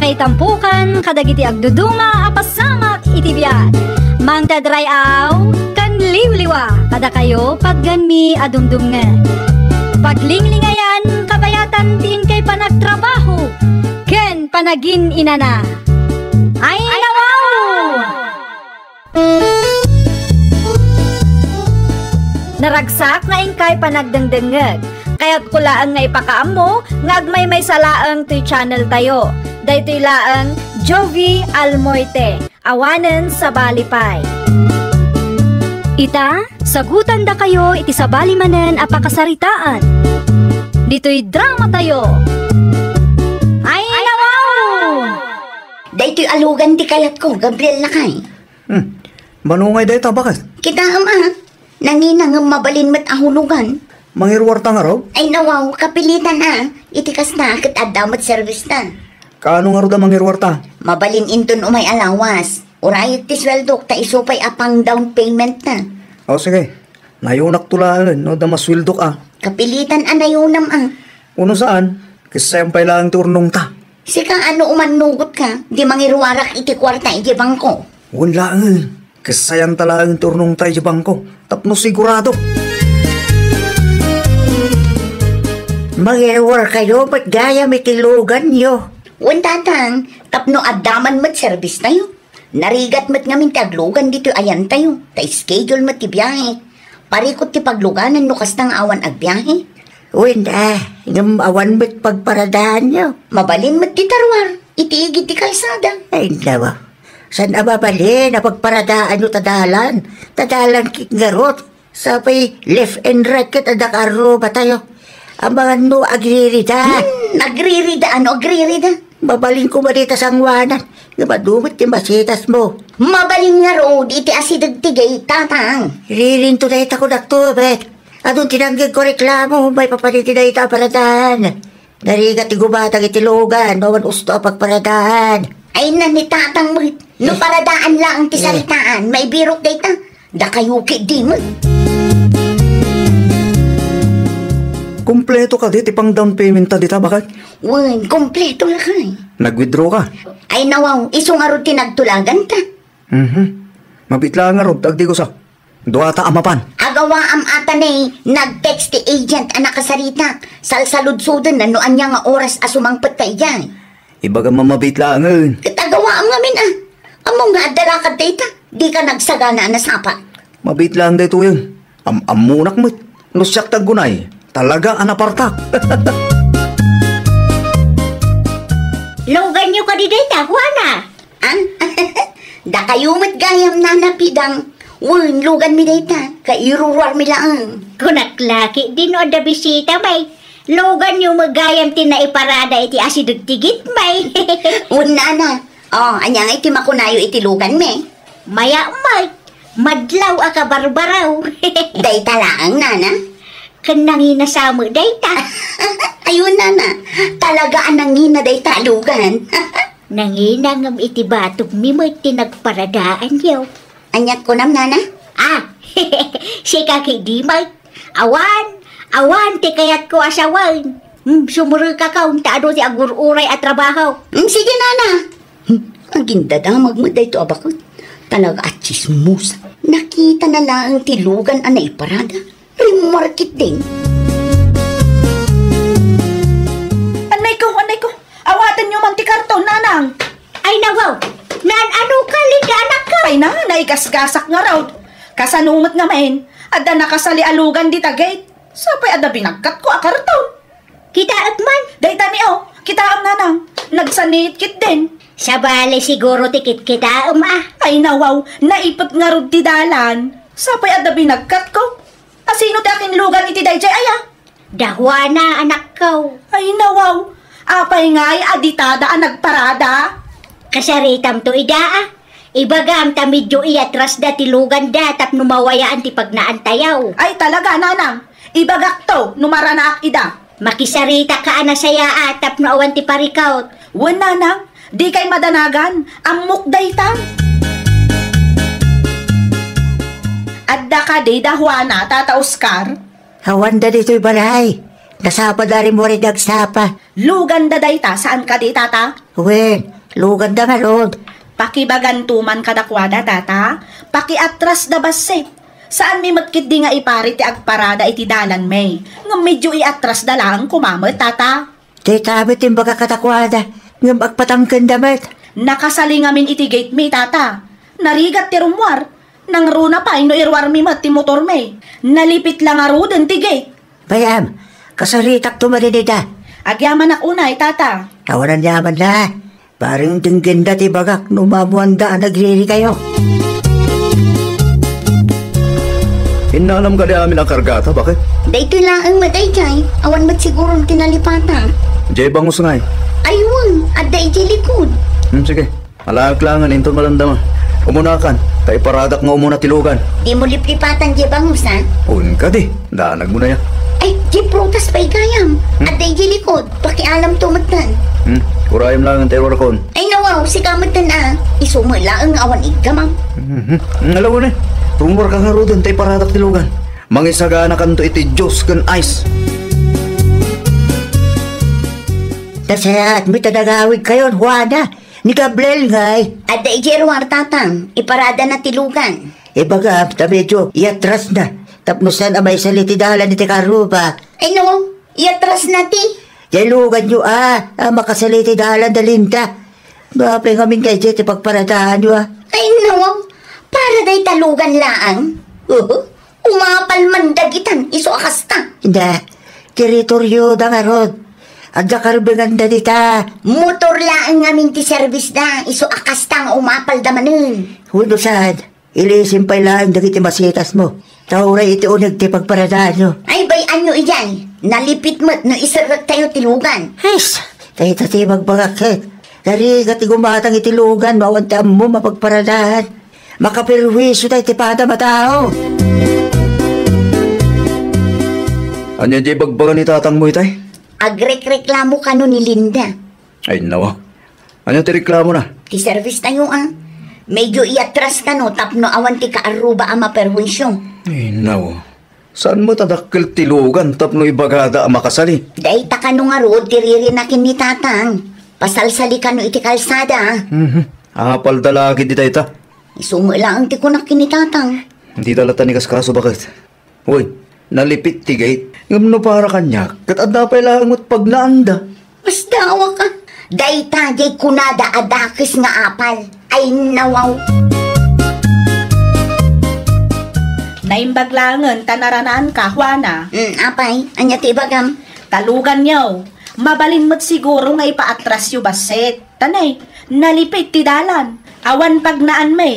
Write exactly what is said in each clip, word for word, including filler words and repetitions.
Ay tampukan kadagiti agduduma a pasamak iti biag. Mangted ray-aw ken liwliwa kadakayo patgenmi a dumdumngeg. Paglinglingayan kabayatan ti inkay panagtrabaho ken panagin-inana. Ay, nawaw! Naragsak nga inkay panagdengdengngeg. Kayatko laeng nga ipakaammo nga agmaymaysa laeng toy channel tayo. Daytoy laeng Jovie Almoite, awanen sabali pay. Ita, sagutandakayo iti sabali manen a pakasaritaan. Ditoy drama tayo. Ay, nawaw! Daytoy a lugan ti kayatko, Gabriel lakay. Hmm. Mano ngay dayta, baket? Kitaem a. Nangina ngem mabalin met a hulugan. Mangiruarta ngarud? Ay nawaw, kapilitan a. Iti kasta, ket adda met service ta. Kaano ngarud a mangiruarta? Mabalin inton umay a lawas. Urayek ti sueldok ta isu pay a pang down payment ta. O, sige. Nayunakto laengen no adda masueldok a. Kapilitan a nayunam a. Uno saan, kasayam pay laeng ti urnongta. Sika a no umannugotka, di mangiruarak iti kuarta iti bangko. Wen laeng, kasayanta laeng ti urnongta iti bangko, tapno sigurado. Mangiruarkayo met gayam iti luganyo. Wen, tatang, tapno adda man met service tayo. Narigat met ngamin ti aglugan ditoy ayantayo, ta schedule met ti biahe. Parikut ti pagluganan no kasta nga awan agbiahe. Wen, a, ngem awan met pagparadaanyo. Mabalin met ti taruar, iti igid ti kalsada. Ay, nawa. Saan a mabalin a pagparadaanyo ta dalan? Ta dalan ket ngarud. Sapay left and right ket adda kaarrubatayo. Amangan no agririda. Hmm, agririda, ano agririda? Mabalin koma dita sanguanan. Nga madumot ti masitasmo. Mabalin ngarud iti asideg ti gate, tatang. Ririnto dayta ko, dakto, bet. Adun ti nanggegko reklamo, maipapan iti dayta a paradahan. Narigat ti gubatang iti lugan, no awan usto a pagparadahan. Ay, na ni tatang met. No paradaan laeng ti saritaan, maibirok dayta. Dakayo ketdi met. Kompleto kadi ti pang down payment ta dita, baket? Wen, kompleto lakay. Nag-withdraw ka? Ay, nawaw, isu ngarud ti nagtulaganta. Mhm. Mabiit laeng ngarud, agdigusa. Duata a mapan. Agawaam a ta ne, nag-text ti agent a nakasaritak. Salsaludsodenna no ania nga oras a sumangpet ta idiay. Ibagam a mabiit laengen. Ket agawaam ngamin a. Ammom nga adda lakad dayta. Dika nagsagana a nasapa. Mabiit laeng daytoyen. Am-ammonak met. No siak ti aggunay, talaga a napartak. Luganyo kadi dayta, Juana? An? Dakayo met gayam, Nana Pidang. Wen, luganmi dayta, kairuruarmi laeng. Kunak la ketdi no adda bisita, bay. Luganyo met gayam ti naiparada iti asideg ti gate, bay. Wen, Nana. O, ania ngay ti makunayo iti luganmi? Mayat met. Madlaw a kabarbaraw. Dayta laeng, Nana? Ken nangina sa met dayta. Ay wen, Nana. Talaga a nangina dayta a lugan. Nangina ngem iti batogmi met ti nagparadaanyo. Aniat kunam, Nana? Ah, sika ketdi met. Awan, awan ti kayatko a sawen. Hmm, sumrekakon ta adu ti agur-uray a trabaho. Hmm, sige, Nana. Hmm, agindadamag met daytoy a baket. Talaga a tsismosa. Nakitana laeng ti lugan a naiparada. Rimmuar ketdin. Annayko, annayko. Awatenyo man ti karton, Nanang. Ay, nawaw. Naan-ano ka, Linda, anakko? Ay na, naigasgasak ngarud. Kasano met ngamin? Adda nakasali a lugan dita gate. Sapay adda binagkatko a karton. Kitaek man? Dayta ni, o. Kitaem, Nanang. Nagsaniit ketdin. Sabali siguro ti kitkitaem, a. Ay, nawaw. Naipet ngarud ti dalan. Sapay adda binagkatko. Asino ti akinlugan iti daydiay aya? Da Juana, anakko. Ay, nawaw. Apay ngay a ditada a nagparada? Kasaritamto ida, a. Ibagam ta medio iyatrasda ti luganda tapno mawayaan ti pagnaantayo. Ay, talaga, Nanang. Ibagakto no maranaak ida. Makisaritak a nasayaat tapno awan ti parikut. Wen, Nanang. Dikay madanagan. Ammok dayta. Adda kadi da Juana, Tata Oscar? Awanda ditoy balay. Nasapa da rin mo rin nagsapa. Luganda dayta, saan kadi, tata? Wen, luganda ngarud. Pakibaganto man kadakuada, tata. Pakiatrasda bassit. Saanmi met ketdi nga ipari ti agparada iti dalanmi. Ngem medio iatras da laeng koma met, tata. Dayta met ti imbagak kadakuada, ngem agpatangkenda met. Nakasali ngamin iti gate mi, tata. Narigat ti rummuar. Nangruna pay no iruarmi met ti motormi. Nalipit la ngaruden ti gate. Bay-am, kasaritakto madin ita. Agyamanak unay, tata. Awan aniamanna. Bareng denggenna ti bagak no maammoanda a nagriri kayo. Innalam kadi amin a kargata, baket? Daytoy laeng met daydiay. Awan met siguron ti nalipatan. Diay bangus ngay? Ay wen, adda idiay likod. Hmm, sige. Alaek laengen inton madamdama. Umunakan, ta iparadak nga umuna ti lugan. Dimo liplipatan diay bangus, a? Wen kadi, danagmo na ya. Ay, diay prutas pay gayam. Hmm? Adda idiay likod, pakialamto metten. Hmm, urayem laengen ta iruarkon. Ay, nawaw, sika metten, a. Isu met laeng awan iggamam. Mhm. Ngalaw ni, rummuarka ngaruden ta iparadak ti lugan. Mangisaganakanto iti juice ken ice. Nasayaat met a nagawidkayon, Juana. Ni Gabriel ngay? Adda idiay ruar, tatang. Iparadana ti lugan. Ibagam ta medio iatrasna tapno saan a maisali ti dalan iti kaarruba. Ay no, iatrasna ti. Diay luganyo a, a makasali ti dalan da Linda. No apay ngamin nga idiay ti pagparadaanyo a. Ay no, para dayta lugan laeng. Uhu. Umapal man dagitan, isu a kasta. Inda, teritorioda ngarud. Adda karbenganda dita. Motor laeng ngamin ti servisda, isu a kasta nga umapalda manen. Wenno saan, ilisim pay laeng dagiti masitasmo. Ta uray iti uneg ti pagparadaanyo. Ay, bay-anyo idiay. Nalipit met no iserrektayo ti lugan. Hes, dayta ti ibagbagak ket. Narigat ti gumatang iti lugan no awan ti ammom a pagparadaan. Makaperwisyo dayta ti padam a tao. Ania diay ibagbaga ni tatangmo itay? Agrekreklamo kano ni Linda. Ay, nawa. Ania ti reklamona? Ti servis tayo, a. Medio iatras kano tapno awan ti kaarruba a maperwisyo. Ay, nawa. Saan met a dakkel ti lugan tapno ibagada a makasali? Dayta kano ngarud ti ririnaken ni tatang. Pasalsali kano iti kalsada. Mhm. Apalda la ketdi dayta. Isu met laeng ti kunak ken ni tatang. Dita latta ni kaskaso, baket? Uy, nalipit ti gate. Ngem no para kaniak, ket adda pay laeng met pagnaanda. Masdawaka. Dayta diay kunada a dakes nga apal. Ay, nawaw. Naimbag laengen ta naranaanka, Juana. Mm, apay, ania ti ibagam? Ta luganyo. Mabalin met siguro nga ipaatrasyo bassit. Ta nay, nalipit ti dalan. Awan pagnaanmi.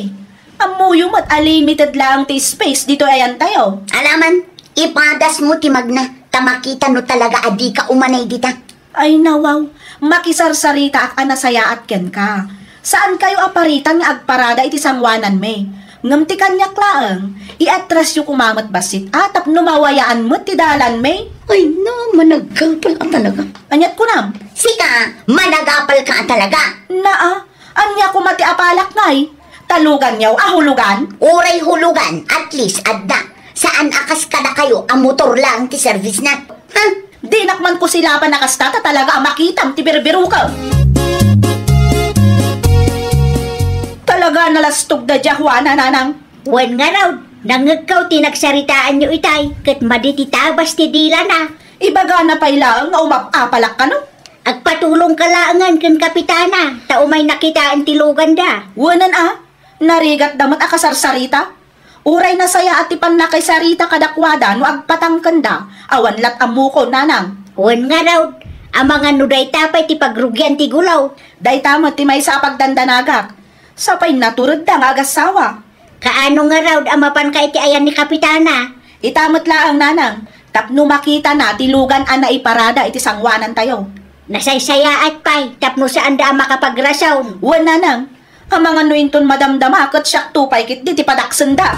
Ammoyo met a limited laeng ti space ditoy ayantayo. Alaman, ipadasmo ti magna, ta makita no talaga a dika umanay dita. Ay, nawaw, makisarsaritaak a nasayaat kenka. Saankayo a paritan nga agparada iti sangoananmi. Ngem ti kaniak laeng, iatrasyo koma met bassit a tapno mawayaan met ti dalanmi. Ay, na, managapal a talaga. Aniat kunam? Sika, managapal ka a talaga. Naa, ania koma ti apalak ngay? Ta luganyo a hulugan? Uray hulugan, at least adda. Saan a kas kadakayo a motor laeng ti servisna. Ha? Dinak man kusilapan a kasta ta talaga a makitam ti birbirokem. Talaga nalastogda dia, Juana, nanang. Wen ngarud, nangngegko ti nagsaritaanyo itay, ket madi ti tabas ti dilana. Ibagana pay laeng nga umap-apalak kano. Agpatulongka laengen ken kapitana, ta umayna kitaen ti luganda. Wenen a, narigatda met a kasarsarita. Uray nasayaat ti pannakaisarita kadakuada no agpatangkenda, awan lat ammokon, nanang. Wen ngarud, amangan no dayta pay ti pagrugian ti gulaw. Dayta met ti maysa a pagdandanagak. Sapay naturedda nga agassawa. Kaano ngarud a mapanka iti ayan ni kapitana? Ita met laeng, nanang, tapno makitana ti lugan a naiparada iti sangoanantayo. Nasaysayaat pay tapno saanda a makapagrason. Wen, nanang, amangan no inton madamdama ket siakto pay ketdi ti padaksenda.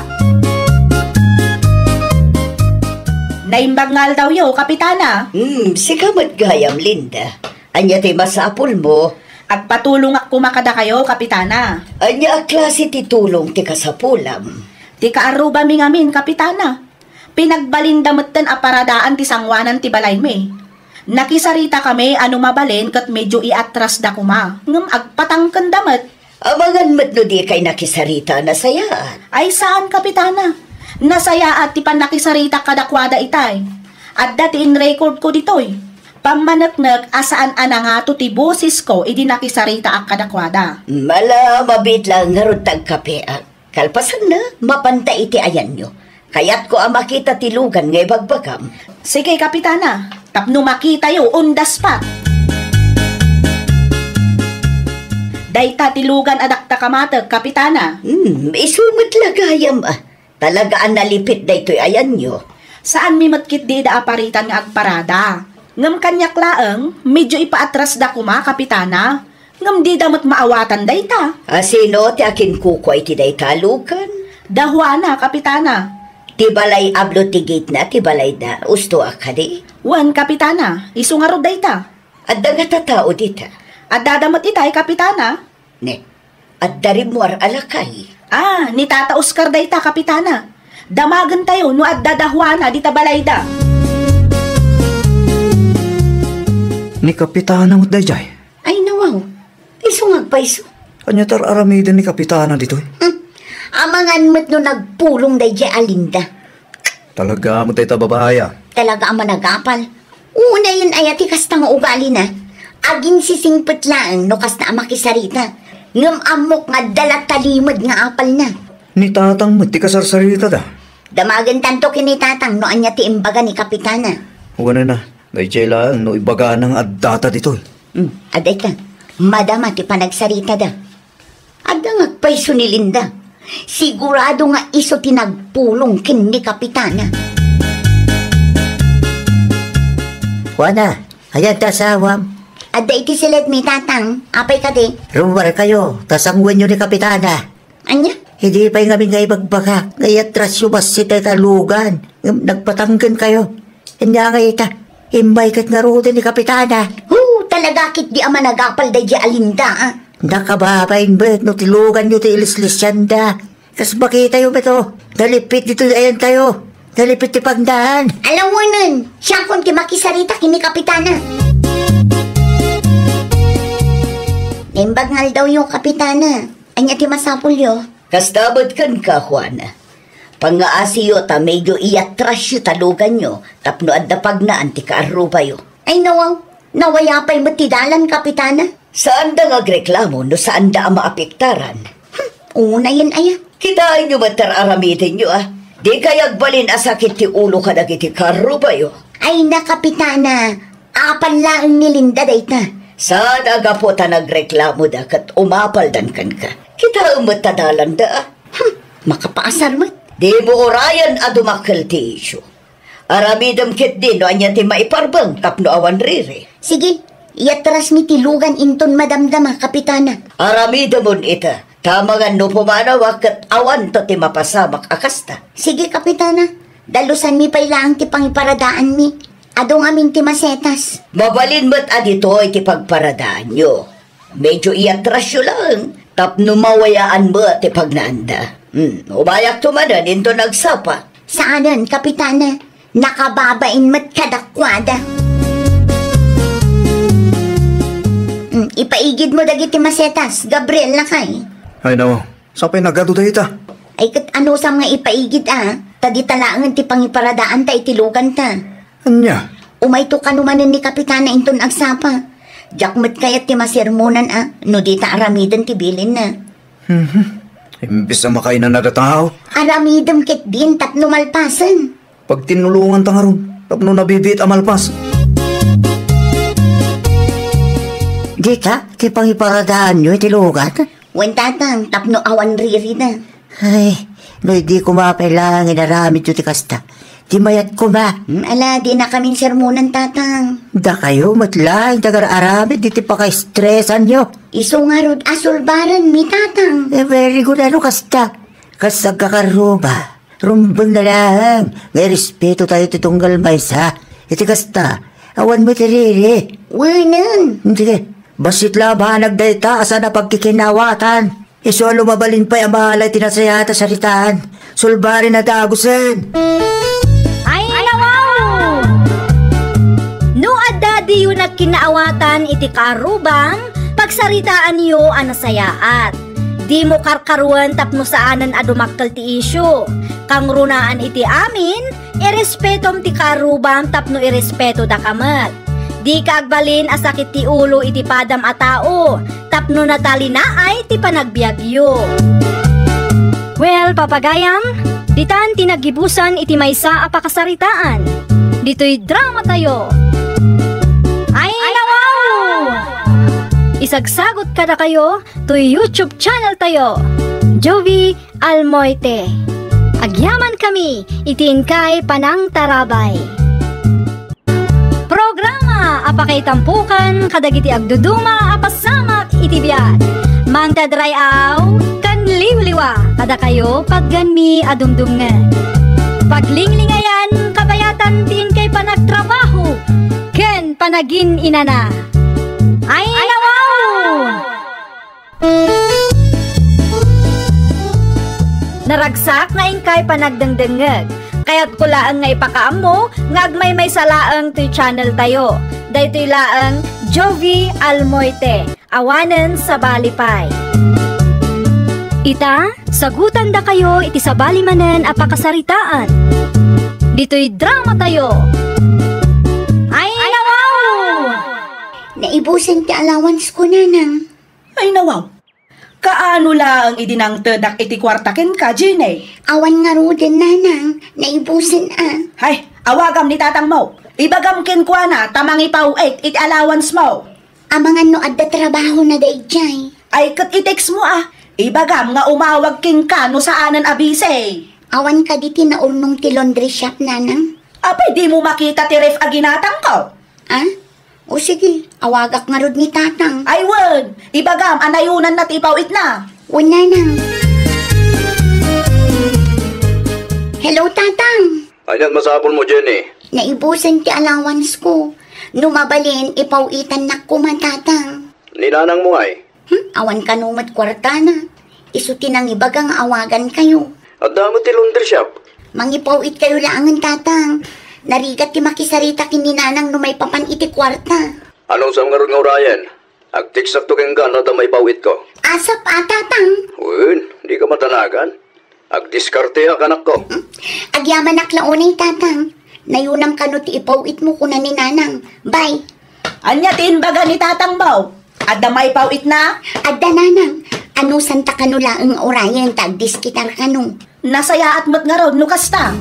Naimbag nga aldawyo, Kapitana. Hmm, sika met gayam, Linda. Ania ti masapulmo? Agpatulongak koma kadakayo, Kapitana. Ania a klase ti tulong ti kasapulam? Ti kaarrubami ngamin, Kapitana. Pinagbalinda metten a paradaan ti sangoanan ti balaymi. Nakisaritakami a no mabalin ket medio iatrasda koma, ngem agpatangkenda met. Amangan met no dikay nakisarita a nasayaat. Ay saan, Kapitana. Nasayaat ti pannakisaritak kadakuada itay. Adda ti in-recordko ditoy. Pammaneknek a saan a nangato ti bosesko idi nakisaritaak kadakuada. Mala, mabiit laeng ngarud ta agkapeak. Kalpasanna, mapanta iti ayanyo. Kayatko a makita ti lugan nga ibagbagam. Sige, Kapitana. Tapno makitayo, undas pa. Dayta ti lugan a dakta kamatek, Kapitana. Hmm, isu met la gayam, ah. Talaga a nalipit daytoy ayanyo. Saanmi met ketdi ida a paritan nga agparada. Ngem kaniak laeng, medio ipaatrasda koma, Kapitana. Ngem dida met maawatan dayta. A sino ti akinkukua iti dayta a lugan? Da Juana, Kapitana. Ti balay ablo ti gitna ti balayda, usto a kadi? Wen, Kapitana, isu ngarud dayta. Adda ngata tao dita? Addada met itay, Kapitana. Ne, adda rimmuar a lakay. Ah, ni Tata Oscar dayta, Kapitana. Damagentayo no adda da Juana dita balayda. Ni Kapitana met daydiay? Ay, nawaw. Isu nga agpayso. Ania ti ar-aramiden ni Kapitana ditoy? Hmm. Amangan met no nagpulong daydiay a Linda. Talaga met dayta babaia. Talaga a managapal. Unayen aya ti kasta nga ugalina. Aginsisingpet laeng no kasta a makisarita. Ngem ammok nga adda la talimed nga apalna. Ni Tatang met ti kasarsaritada. Damagentanto ken ni Tatang no ania ti imbaga ni Kapitana. Wen a, daydiay laeng no ibagana nga addata ditoy. Hmm, adda ita. Madama ti panagsaritada. Adda nga agpayso ni Linda. Sigurado nga isu ti nagpulong ken ni Kapitana. Juana, ayan ti asawam? Adda iti siled mi, Tatang. Apay kadi? Rummuarkayo, ta sangoenyo ni Kapitana. Ania? Idi pay ngamin nga ibagbagak nga iatrasyo bassit dayta a lugan, ngem nagpatangkenkayo. Ania nga ita, immay ket ngaruden ni Kapitana. Hu, talaga ketdi a managapal daydiay a Linda, ah. Nakababain met no ti luganyo ti ilislisianda. Kas makitayo met, oh, nalipit ditoy ayantayo. Nalipit ti pagnaen. Alawenen, siakon ti makisarita ken ni Kapitana. Naimbag nga aldawyo, Kapitana. Ania ti masapulyo? Kasta met kenka, Juana. Pangngaasiyo ta medio iatrasyo ta luganyo tapno adda pagnaan ti kaarrubayo. Ay, nawaw, nawaya pay met ti dalan, Kapitana. Saanda nga agreklamo no saanda a maapektaran. Hmm, unayen aya. Kitaenyo met ti ar-aramidenyo, ah. Dikay agbalin a sakit ti ulo kadagiti kaarrubayo. Ay, na, Kapitana, apal laeng ni Linda dayta. Saan a gapu ta nagreklamoda ket umapaldan kenka. Kitaem met ta dalanda, ah. Hmm, makapaasar met. Dimo urayen a dumakkel ti isyu. Aramidem ketdi no ania ti maiparbeng tapno awan riri. Sige, iatrasmi ti lugan inton madamdama, Kapitana. Aramidemon ita, ta amangan no pumanaw ket awanto ti mapasamak a kasta. Sige, Kapitana. Dalusanmi pay laeng ti pangiparadaanmi. Adu ngamin ti masetas. Mabalin met a ditoy ti pagparadaanyo. Medio iatrasyo laeng tapno mawayaan met ti pagnaanda. Hmm, umayakto manen inton agsapa. Saanen, Kapitana. Nakababain met kadakuada. Hmm, ipaigidmo dagiti masetas, Gabriel, lakay. Ay, no. Sapay nagadu dayta. Ay, ket anusam nga ipaigid, a? Ta dita laengen ti pangiparadaanta iti luganta. Ania? Umayto kano manen ni Kapitana inton agsapa. Diak met kayat ti masermonan, a, no dita aramiden ti bilinna. Mhm. Imbes a makainanada tao. Aramidem ketdin tapno malpasen. Pagtinnulonganta ngarud, tapno nabibiit a malpas. Dita, ti pangiparadaanyo iti lugan? Wen, Tatang, tapno awan ririna. Ay, no idi koma pay laeng inaramidyo ti kasta, ti mayat koma. Hmm, ala, dinakamin sermonan, Tatang. Dakayo met laeng ti agar-aramid iti pakaestresanyo. Isu ngarud a sulbarenmi, Tatang. Eh, very good, ano kasta? Kas agkakarruba, rumbeng na laeng nga irespeto tayo ti tunggal maysa. Iti kasta, awan met ti riri. Wenen. Sige, bassit la a banag dayta a saan a pagkikinawatan. Isu a lumabalin pay a malay ti nasayaat a saritaan. Sulbaren a dagusen. Naawatan iti kaarrubam, pagsaritaanyo a nasayaat. Dimo karkaruen tapno saanen a dumakkel ti isyu. Kangrunaan iti amin, irespetom ti kaarrubam tapno irespetodaka met. Dika agbalin a sakit ti ulo iti padam a tao, tapno natalinaay ti panagbiagyo. Well, papagayam, ditan ti naggibusan iti maysa a pakasaritaan. Ditoy drama tayo. Ay, nawaw! Isagsagot kadakayo toy YouTube channel tayo, Jovi Almoite. Agyaman kami iti inkay panangtarabay. Programa a pakaitampukan kadagiti agduduma a pasamak iti biag. Mangted ray-aw ken liwliwa kadakayo pagganmi a dumdumngeg. Paglinglingayan kabayatan ti inkay panagtrabaho ken panagin-inana. Ay, nawaw! Naragsak nga inkay panagdengdengngeg. Kayatko laeng nga ipakaammo nga agmaymaysa laeng toy channel tayo. Daytoy laeng Jovi Almoite, awanen sabali pay. Ita, sagutandakayo iti sabali manen a pakasaritaan. Ditoy drama tayo. Ay, nawaw! Naibusen ti allowance ko, Nanang. Ay, nawaw. Kaano laeng idi nangtedak iti kuarta kenka, Jenny? Awan ngaruden, Nanang. Naibusen a. Hay, awagam ni tatangmo. Ibagam kenkuana ta mangipaw-it iti allowance mo. Amangan no adda trabahona daydiay. Ay, ket i-text mo a. Ibagam nga umawag kenka no saanen a busy. Awan kadi ti naurnong ti laundry shop, Nanang? Apay, dimo makita ti ref a ginatangko? Ah? O sige, awagak ngarud ni Tatang. Ay, wen! Ibagam a nayunanna ti ipaw-itna. Wen, Nanang. Hello, Tatang. Anian masapulmo, Jenny? Naibusen ti allowance ko. No mabalin, ipaw-itannak koma, Tatang. Ni nanangmo ngay? Hmm? Awan kano met kuartana. Isu ti nangibaga nga awagankayo. Adda met ti laundry shop. Mangipaw-itkayo laengen, Tatang. Narigat ti makisarita ken ni Nanang no maipapan iti kuarta. Anong sam ngarud nga urayen? Agtekstakto kenka no adda maipaw-itko. Asap a, Tatang. Wen, dika matanagan. Agdiskarteak, anakko. Hmm? Agyamanak la unay, Tatang. Nayunam kano ti ipaw-itmo, kuna ni Nanang. Bye. Ania ti imbaga ni tatangmo? Adda maipaw-itna? Adda, Nanang. Anusanta kano laeng nga urayen ta agdiskitar kano. Nasayaat met ngarud no kasta.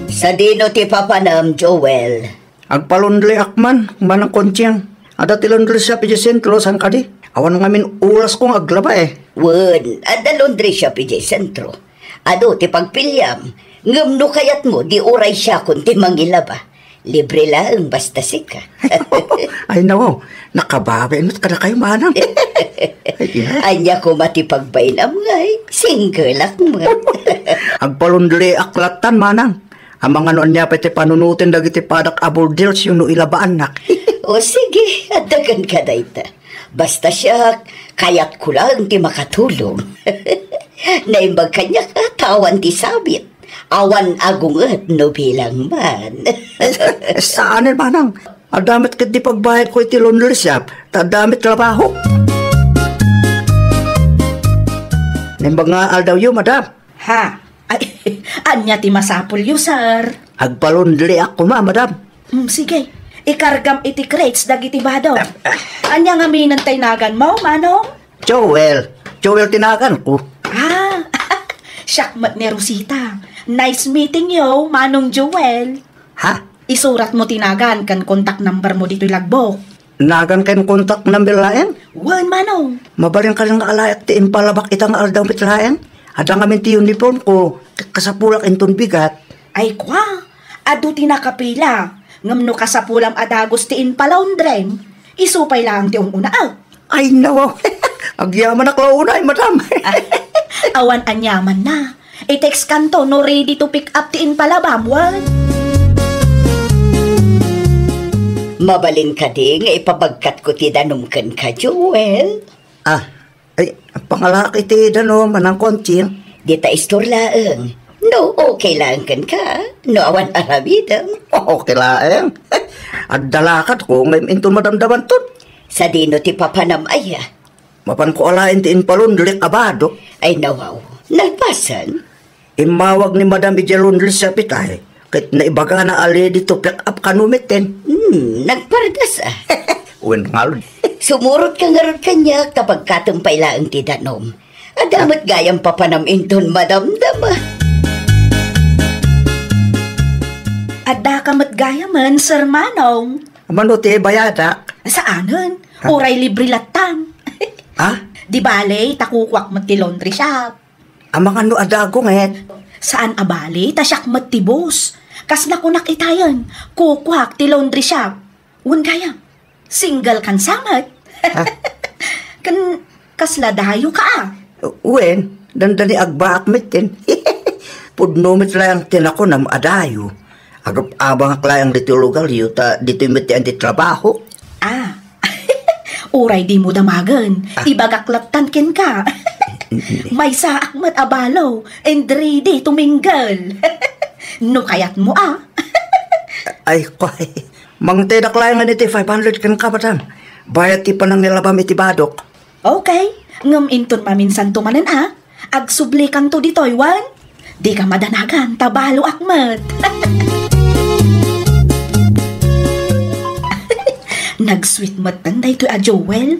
Sadino ti papanam, Joel? Agpalaundryak man, Manang Conching. Adda ti laundry shop idiay sentro, saan kadi? Awan ngamin orasko nga aglaba, eh. Wen, adda laundry shop idiay sentro. Adu ti pagpiliam, ngem no kayatmo, di uray siakon ti mangilaba. Libre laeng basta sika. Ay, nawaw, nakababain met kadakayo, Manang. Ay, ina. Ania koma ti pagbainam ngay, singleak met. Agpalaundryak lattan, Manang. Amangan no ania pay ti panunoten dagiti padak a bordelyo no ilabaannak. O sige, adda kenka dayta. Basta siak, kayatko laeng ti makatulong. Naimbag kaniak a ta awan ti sabit. Awan agunget no bilang man. Saanen, Manang. Adda met ketdi pagbayadko iti laundry shop, ta adda met trabaho. Naimbag nga aldawyo, madam. Ha? Ay, ania ti masapulyo, sir? Agpalaundryak koma, madam. Mm, sige. Ikargam iti crates dagiti bado. Ania ngamin ti naganmo, Manong? Joel. Joel ti naganko. Ah, siak met ni Rosita. Nice meeting you, Manong Joel. Ha? Isuratmo ti nagan ken contact number mo ditoy logbook. Nagan ken contact number laeng? Wen, Manong. Mabalin kadi nga alayak ti impalabak ita nga aldaw met laeng? Adda ngamin ti uniform ko, ket kasapulak inton bigat. Ay, kua, adu ti nakapila. Ngem no kasapulam a dagus ti impalaundrem, isu pay laeng ti un-unaak. Ay, nawaw. Agyamanak la unay, madam. Ah, awan aniamanna. I-text kanto no ready to pick up ti impalabam, wen? Mabalin kadi nga ipabagkatko ti danom kenka, Joel? Ah, ay, pangalaak iti danom, Manang Conching. Dita istor laeng. No, okay lang kenka. No awan aramidem. Okay laeng. Adda lakadko ngem inton madamdamanton. Sadino ti papanam aya? Mapanko alaen ti impalundlik a badok. Ay, nawaw. Nalpasen? Immawag ni Madam idiay laundry shop itay, ket naibagana a ready to pick up kano metten. Hmm, nagpardas, ah. Wen ngarud. Sumurot ka ngarud kaniak, ta pagkatem pay laeng ti danom. Adda met gayam papanam inton madamdam, ah. Adda ka met gayamen, Sir Manong. Mano ti ibayadak? Saanen? Ha? Uray libre lattan. Ha? Di bale, ta kukuak met ti laundry shop. Amangan no adago nget? Saan a bale, ta siak met ti boss. Kas nakunak itayen, kukuak ti laundry shop. Wen gayam, single kan sa met. Ha? Ken kasla dayo ka, ah. Wen, dandani agbaak metten. Pudno met layang ti nakunam a dayo. Agap-abangak layang ditoy lugaryo, ta ditoy met ti andi trabaho. Ah. Uray dimo damagen, ah, ibagak lattan kenka. Maysaak met a balo, and ready to mingle. No kayatmo, ah. Ay, koy. Mangtedak layang iti five hundred kenka, madam. Bayad ti panangilabam iti badok. Okay. Ngem inton maminsanto manen, ah. Agsublikanto ditoy, wen? Dika madanagan, ta baloak met. Nag-sweet metten daytoy a Joel.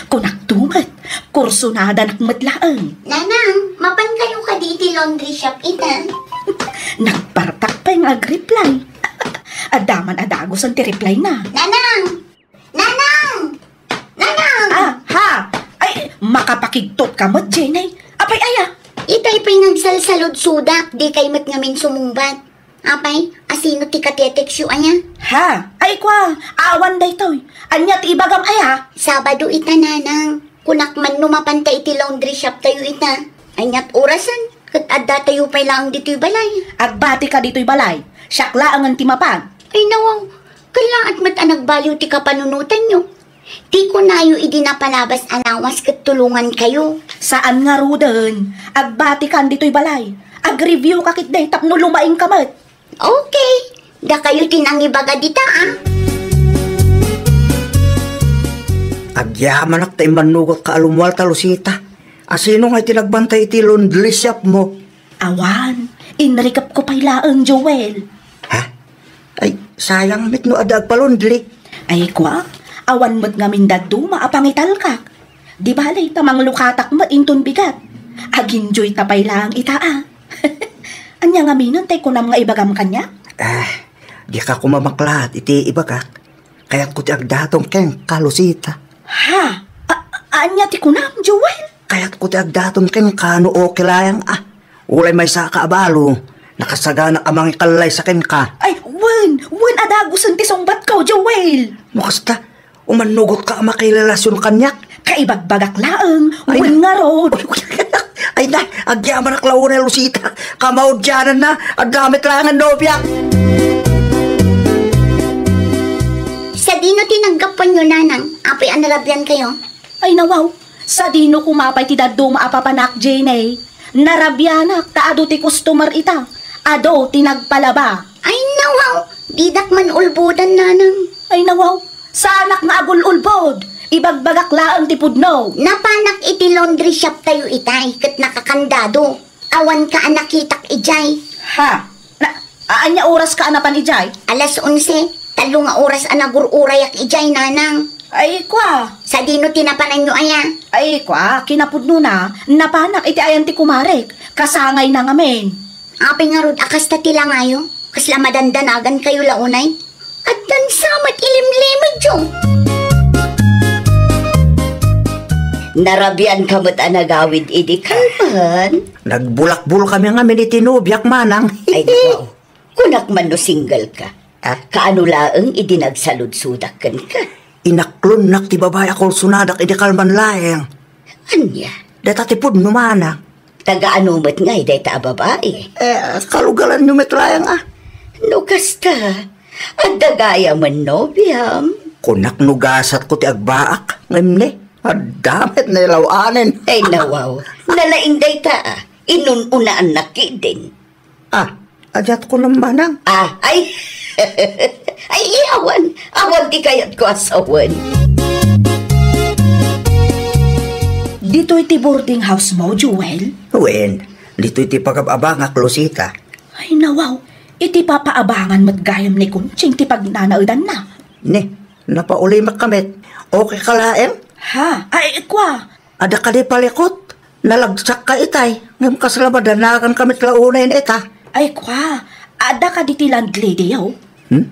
Kunakto met, kursunadanak met laeng. Nanang, mapan kayo kadi iti laundry shop ita? Nagpartak pay nga agreply. Adda man a dagusen ti reply na. Nanang! Nanang! Nanang! Ah, ha? Ay, makapakigtot ka met, Jenny. Apay aya? Itay pay nagsalsaludsodak, di kay met ngamin sumungbat. Apay, asino ti kateteksyo aya? Ha? Ay, kwa, awan daytoy. Ania ti ibagam aya? Sabado ita, Nanang. Kunak man no mapanta iti laundry shop tayo ita. Aniat orasen? Ket adda tayo pay laeng ditoy balay. Agbati ka ditoy balay. Siak laengen ti mapan. Ay, nawaw. Kallaat met a nagbaliw ti kapanunotanyo. Ti kunayo idi napalabas a lawas ket tulongan kayo. Saan ngaruden. Agbati kan ditoy balay. Agreview ka ketdi tapno lumaing ka met. Okay. Dakayo ti nangibaga dita, ah. Agyamanak ta immannugot ka a lummuar ta, Lucita. Asino nga iti nagbantay iti laundry shop mo? Awan. Inrikep ko pay laeng, Joel. Ha? Ay, sayang met no adda agpalaundry. Ay, kwa, awan met ngamin dadduma a pangitalkak. Di bale, ta manglukatak met inton bigat. Aginjoy ta pay laeng ita, ah. Ania ngaminen tay kunam nga ibagam kaniak? Ah, dika koma maklaat iti ibagak. Kayatko ti agdaton kenka, Lucita. Ha? A-, ania ti kunam, Joel? Kayatko ti agdaton kenka no okay layang, ah. Uray maysaka a balo, nakasagana a mangikallay sa kenka. Ay, wen, wen a dagusen ti sungbatko, Joel. No kasta, umannugot ka a makirelasion kaniak. Kaibagbagak laeng, ay, wen na. Ngarud. Ay na, agyamanak la unay, Lucita. Kamaudianan na, adda met laeng a nobiak. Sadino ti naggapuanyo, Nanang? Apay a narabian kayo? Ay, nawaw. Sadino koma pay ti dadduma a papanak, Jenny? Narabianak ta adu ti customer ita. Adu ti nagpalaba. Ay, nawaw. Didak man ulbodan, Nanang. Ay, nawaw. Saanak nga agul-ulbod. Ibagbagak laeng ti pudno. Napanak iti laundry shop tayo itay, ket nakakandado. Awan ka a nakitak idiay. Ha? Na, a-, ania oras ka a napan idiay? Alas onse. Tallo nga oras a nagur-urayak idiay, Nanang. Ay, kwa. Sadino ti napananyo aya? Ay, kwa, kinapudnona, napanak iti ayan ti kumarek. Kasangayna ngamin. Apay ngarud a kasta ti langayo? Kasla madandanagan kayo la unay? Addan sa met ilimlimedyo. Narabian ka met a nagawid idi kalman. Nagbulakbol kami ngamin iti nobiak, manang. Ay, naku. Kunak man no single ka. Ah? Kaano laeng idi nagsaludsodak kenka? Inaklonnak ti babai a kursonadak idi kalman laeng. Ania? Dayta ti pudno, manang. Taga-ano met ngay dayta a babai? Eh, kalugalanyo met laeng, ah. No kasta, adda gayamen nobiam. Kunak no gasatko ti agbaak, ngem ne, adda met nailaw-anen. Ay, nawaw. Nalaing dayta, ah. Inun-unaannak ketdin. Ah, adiat ko namanang. Ah, ay. Ay, awan. Awan ti kayatko a sawen. Ditoy ti boarding house mo, Joel? Wen, ditoy ti pagab-abangak, Lucita. Ay, nawaw. Iti papaabangan met gayam ni Conching ti pagnanaedanna. Ne, napaulimek ka met. Okay ka laeng? Ha? Ay, kua. Adda kadi palikut? Nalagsakka itay, ngem kasla madanaganka met la unay ita. Ay, kua, adda kadi ti landlady-yo? Hmm?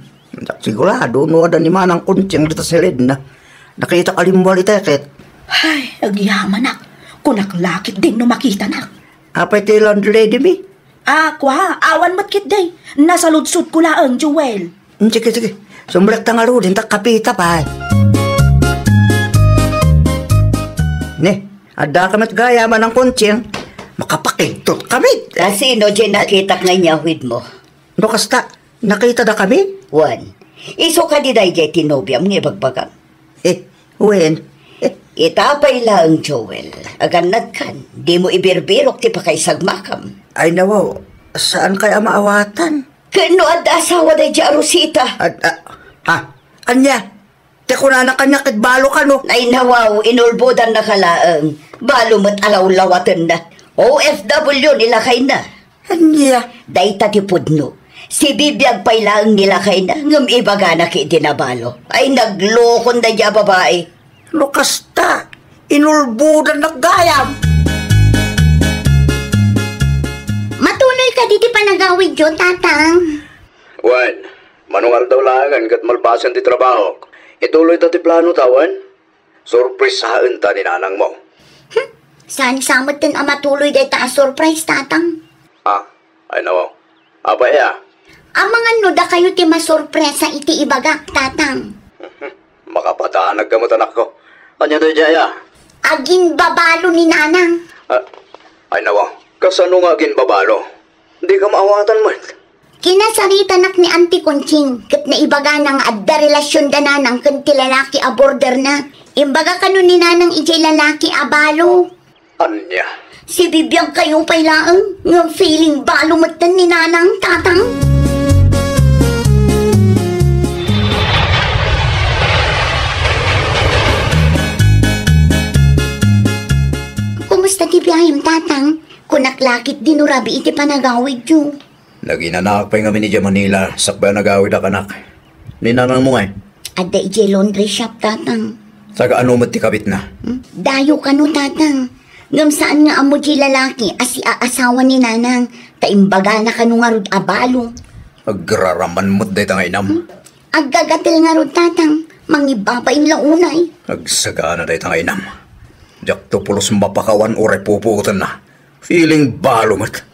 Sigurado no adda ni Manang Conching dita siledna. Nakitak a limmual itay ket. Ay, agyamanak. Kunak la ketdin no makitanak. Apay ti landlady mi? Ah, kua, awan met ketdi. Nasaludsodko laeng, Joel. Hmm, sige, sige. Sumrekta ngaruden, ta kapita pay. Ne, adda ka met gayam, Manang Conching. Makapakigtot kami. Kasino diay nakitak nga inyawidmo? No kasta, nakitada kami? Wen, isu kadi daydiay ti nobiam nga ibagbagam? Eh, wen. Eh. Ita pay laeng, Joel. Agannadkan, dimo ibirbirok ti pakaisagmakam. Ay, nawaw, saankay a maawatan? Ken no adda asawa daydiay a Rosita? Ad-, a-, ha? Ania? Ti kunana kaniak ket balo kano? Ay, nawaw, inulbodannaka laeng. Balo met a lawlawatenna. O F W ni lakayna. Ania? Dayta ti pudno. Sibibiag pay laeng ni lakayna, ngem ibagana ketdi a balo. Ay, naglokon daydiay a babai. No kasta, inulbodannak gayam. Matuloy kadi ti panagawidyo, Tatang? Wen, mano nga aldaw laengen ket malpasen ti trabahok. Ituloyta ti planota, wen? Surprisaenta ni nanangmo. Hmm? Saan sa metten a matuloy dayta a surprise, Tatang? Ah, ay nawaw. Apay a? Amangan no dakayo ti masurpresa iti ibagak, Tatang. Makapadanagka met, anakko. Ania daydiay a? Aginbabalo ni Nanang. Ah, ay nawaw. Kasano nga aginbabalo? Dika maawatan met. Kinasaritanak ni Auntie Conching, ket naibagana nga adda relasionda nanang ken ti lalaki a boarderna. Imbaga kano ni Nanang idiay lalaki a balo. Ania? Sibibiagkayo pay laeng, ngem feeling balo metten ni Nanang, Tatang. Kumusta ti biahem, Tatang? Kunak la ketdi no rabii ti panagawidyo. Naginanaak pay ngamin idiay Manila, sakbay a nagawid a kanak. Ni nanangmo ngay? Adda idiay laundry shop, Tatang. Taga-ano met ti kabitna? Hmm? Dayo kano, Tatang. Ngem saan nga ammo diay lalaki a siaasawa ni Nanang, ta imbagana kano ngarud a balo. Agraraman met dayta nga inam. Hmm? Aggagatel ngarud, Tatang. Mangibabain la unay. Agsagana dayta nga inam. Diakto pulos mapakawan uray pupuotenna. Feeling balo met.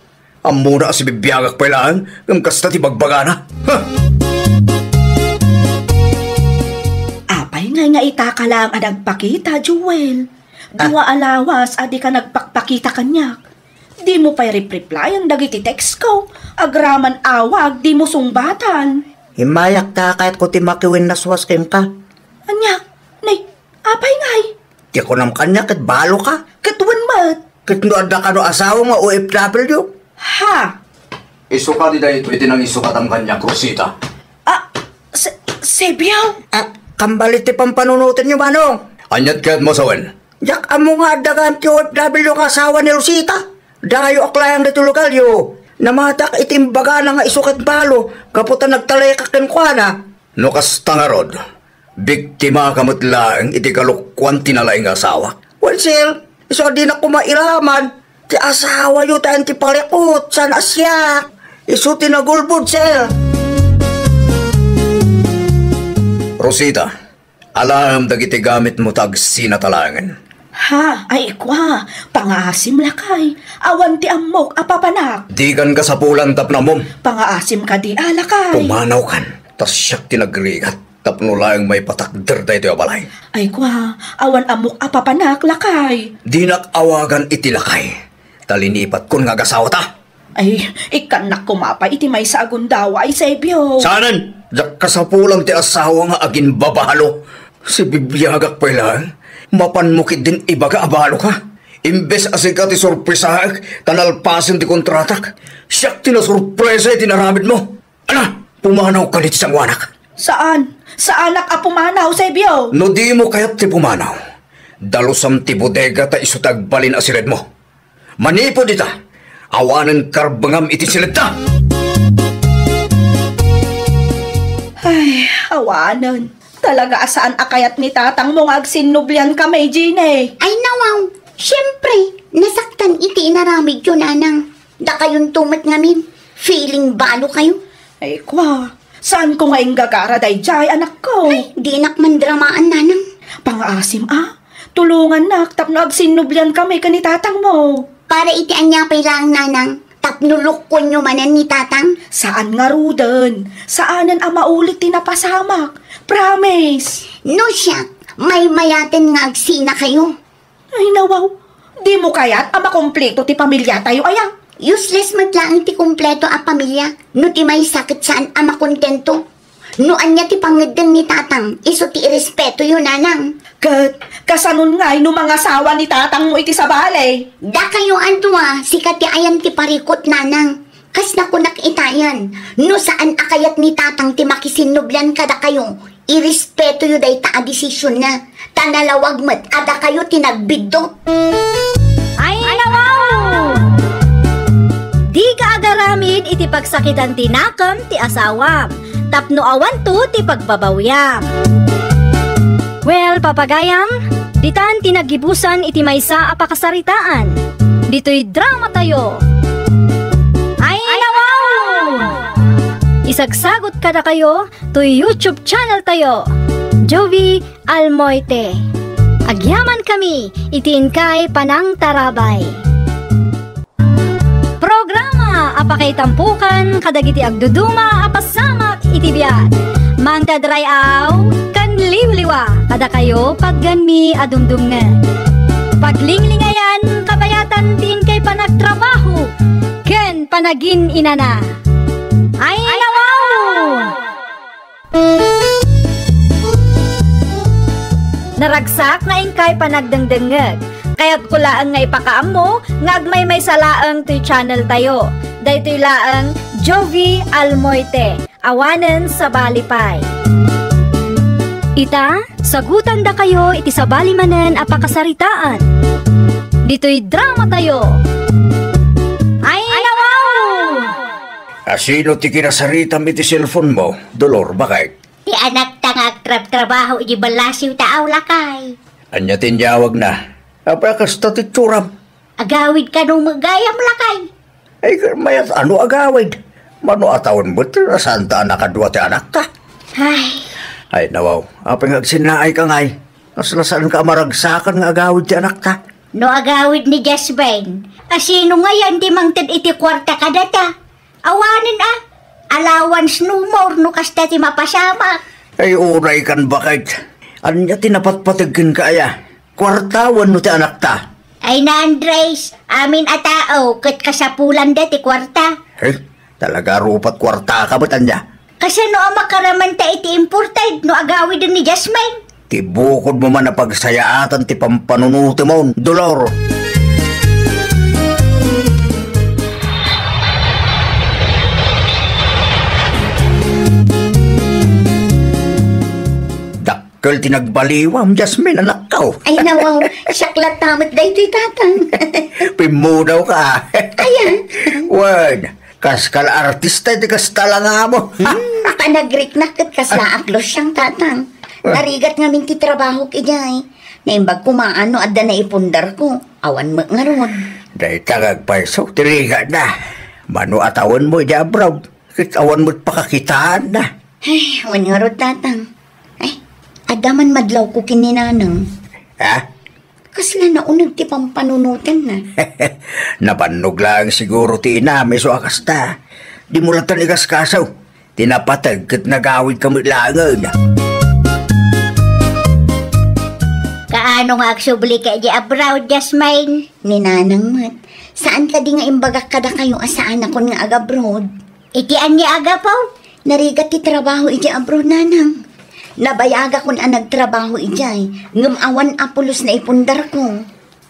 Ammona a sibibiagak pay laeng, ngem kasta ti bagbagana. Ha! Apay ngay nga itaka laeng a nagpakita, Joel? Ah. Dua a lawas a dika nagpakpakita kaniak. Dimo pay repreplayan dagiti textko. Agraman awag, dimo sungbatan. Immayak ta kayatko ti makiwennaswas kenka. Ania? Nay, apay ngay? Ti kunam kaniak ket baloka. Ket wen met. Ket no adda kano asawa nga O F W? Ha? Isu kadi daytoy ti nangisukatam kaniak, Rosita. Ah, se-, Sebio? Ah, kambalit ti pampanunotenyo, Manong. Aniat kayatmo a sawen? Diak ammo nga adda gayam ti O F W nga asawa ni Rosita. Dayoak laeng ditoy lugaryo. Namatak iti imbagana nga isu ket balo gapu ta nagtalekak kenkuana. No kasta ngarud, biktimaka met laeng iti kalokuan ti nalaing nga asawak. Wen, sir, isu a dinak koma iraman, ti asawayo ti ayan ti palikut, saan a siak. Isu ti nagulbod, sir. Rosita, alaem dagiti gamitmo ta agsinata laengen. Ha, ay kua, pangaasim lakay. Awan ti ammok a papanak. Dikan kasapulan tapno ammom. Pangaasim kadi a lakay. Pumanawkan, ta siak ti nagrigat tapno laeng maipatakder daytoy a balay. Ay kua, awan ammok a papanak lakay. Dinak awagan iti lakay, ta linipatkon nga agasawata. Ay, ikkannak koma pay iti maysa a gundaway, Sebio. Saanen? Diak kasapulan ti asawa nga aginbabalo. Sibibiagak pay laeng. Mapanmo ketdin ibaga a baloka. Imbes a sika ti sorpresaek ta nalpasen ti kontratak, siak ti nasorpresa iti inaramidmo. Ala, pumanawka iti sangoanak. Saan. Saanak a pumanaw, Sebio. No dimo kayat ti pumanaw, dalusam ti bodega ta isu ti agbalin a siledmo. Manipud ita, awanen karbengam iti siledta. Ay, awanen. Talaga a saan a kayat ni tatangmo nga agsinnublianka, May Jeannie. Ay, nawaw. Siyempre, nasaktan iti inaramidyo, nanang. Dakayonto met ngamin, feeling balo kayo. Ay, kwa, saanko nga inggagara daydiay, anakko. Ay, dinak mandramaan, nanang. Pangaasim a, tulongannak tapno agsinnubliankami ken ni tatangmo. Para iti ania pay laeng, nanang, tapno lukkonyo manen ni tatang? Saan ngaruden. Saanen a maulit ti napasamak. Promise. No siak, maymayaten nga agsina kayo. Ay, nawaw. Dimo kayat a makompleto ti pamiliatayo, aya? Useless met laeng ti kompleto a pamilia no ti maysa ket saan a makontento. No ania ti pangeddeng ni tatang, isu ti irespetoyo, nanang. Ket kasanon ngay no mangasawa ni tatangmo iti sabali? Dakayo a dua, sika ti ayan ti parikut, nanang. Kas nakunak itayan, no saan a kayat ni tatang ti makisinnublian kadakayo, irespetoyo dayta a desisionna, ta nalawag met a dakayo ti nagbiddut. Ay, nawaw! Dika agaramid iti pagsakitan ti nakem ti asawam, tapno awanto ti pagbabawiam. Well, papagayam, ditan ti naggibusan iti maysa a pakasaritaan. Ditoy dramatayo. Ay, nawaw! Isagsagot kadakayo toy YouTube channel tayo, Jovi Almoite. Agyamankami iti inkay panangtarabay. Programa a pakaitampokan kadagiti agduduma a pasamak iti biag. Mangted ray-aw ken liwliwa kadakayo pagganmi a dumdumngeg. Paglinglingayan, kabayatan ti inkay panagtrabaho ken panagin-inana. Ay, nawaw! Naragsak nga inkay panagdengdengngeg. Kayatko laeng nga ipakaammo nga agmaymaysa laeng toy channel tayo. Daytoy laeng Jovi Almoite, awanen sabali pay. Ita, sagutandakayo iti sabali manen a pakasaritaan. Ditoy dramatayo. Ay, nawaw! A, sino ti kinasaritam iti cellphone mo, Dolor, baket? Ti anakta nga agtrabtrabaho iti ballasiw ta aw, lakay. Ania ti inyawagna? Apay a kasta ti itsuram? Agawid kano met gayam, lakay? Ay, mayat a no agawid. Mano a tawen met, saan ta a nakadua ti anakta? Ay. Ay, nawaw, apay nga agsinnaayka ngay? Kasla saanka a maragsakan nga agawid ti anakta? No agawid ni Jasmine, a sino ngayon ti mangted iti kuarta kadata? Awanen a, allowance no more no kasta ti mapasamak. Ay, unay kan baket. Ania ti napatpateg kenka aya? Kuarta wenno ti anakta? Ay, na Andres, amin a tao ket kasapulanda ti kuarta. Eh, talaga rupat kuarta ka met ania? Kasano a makaramanta iti imported no agawiden ni Jasmine? Ti bukodmo man a pagsayaatan ti pampanunotemon, Dolor. Dakkel ti nagbaliwam, Jasmine, anakko. Ay, nawaw, siak latta met daytoy, tatang. Pimmudawka. Ayan. Wen, kas kala artista iti kasta la nga amo. Hmm, panagriknak ket kasla aklos siang, tatang. Ah. Narigat ngamin ti trabahok idiay. Naimbag koma no adda naipundarko. Awan met ngarud. Dayta nga agpayso ti rigatna. Mano a tawenmo idiay abroad. Ket awan met pakakitaanna. Ay, wen ngarud, tatang. Ay, adda man madlawko ken ni nanang. Ha? Kasla nauneg ti pampanunotenna. Nabannog laeng siguro ti inam isu a kasta. Dimo latta ikaskaso. Ti napateg ket nagawidka met laengen. Kaano nga agsublika idiay abroad, Jasmine? Ni nanang met. Saan kadi nga imbagak kadakayo a saanakon nga agabroad? Iti ania a gapu? Narigat ti trabaho idiay abroad, nanang. Nabayagakon a nagtrabaho idiay, ngem awan a pulos naipundarko.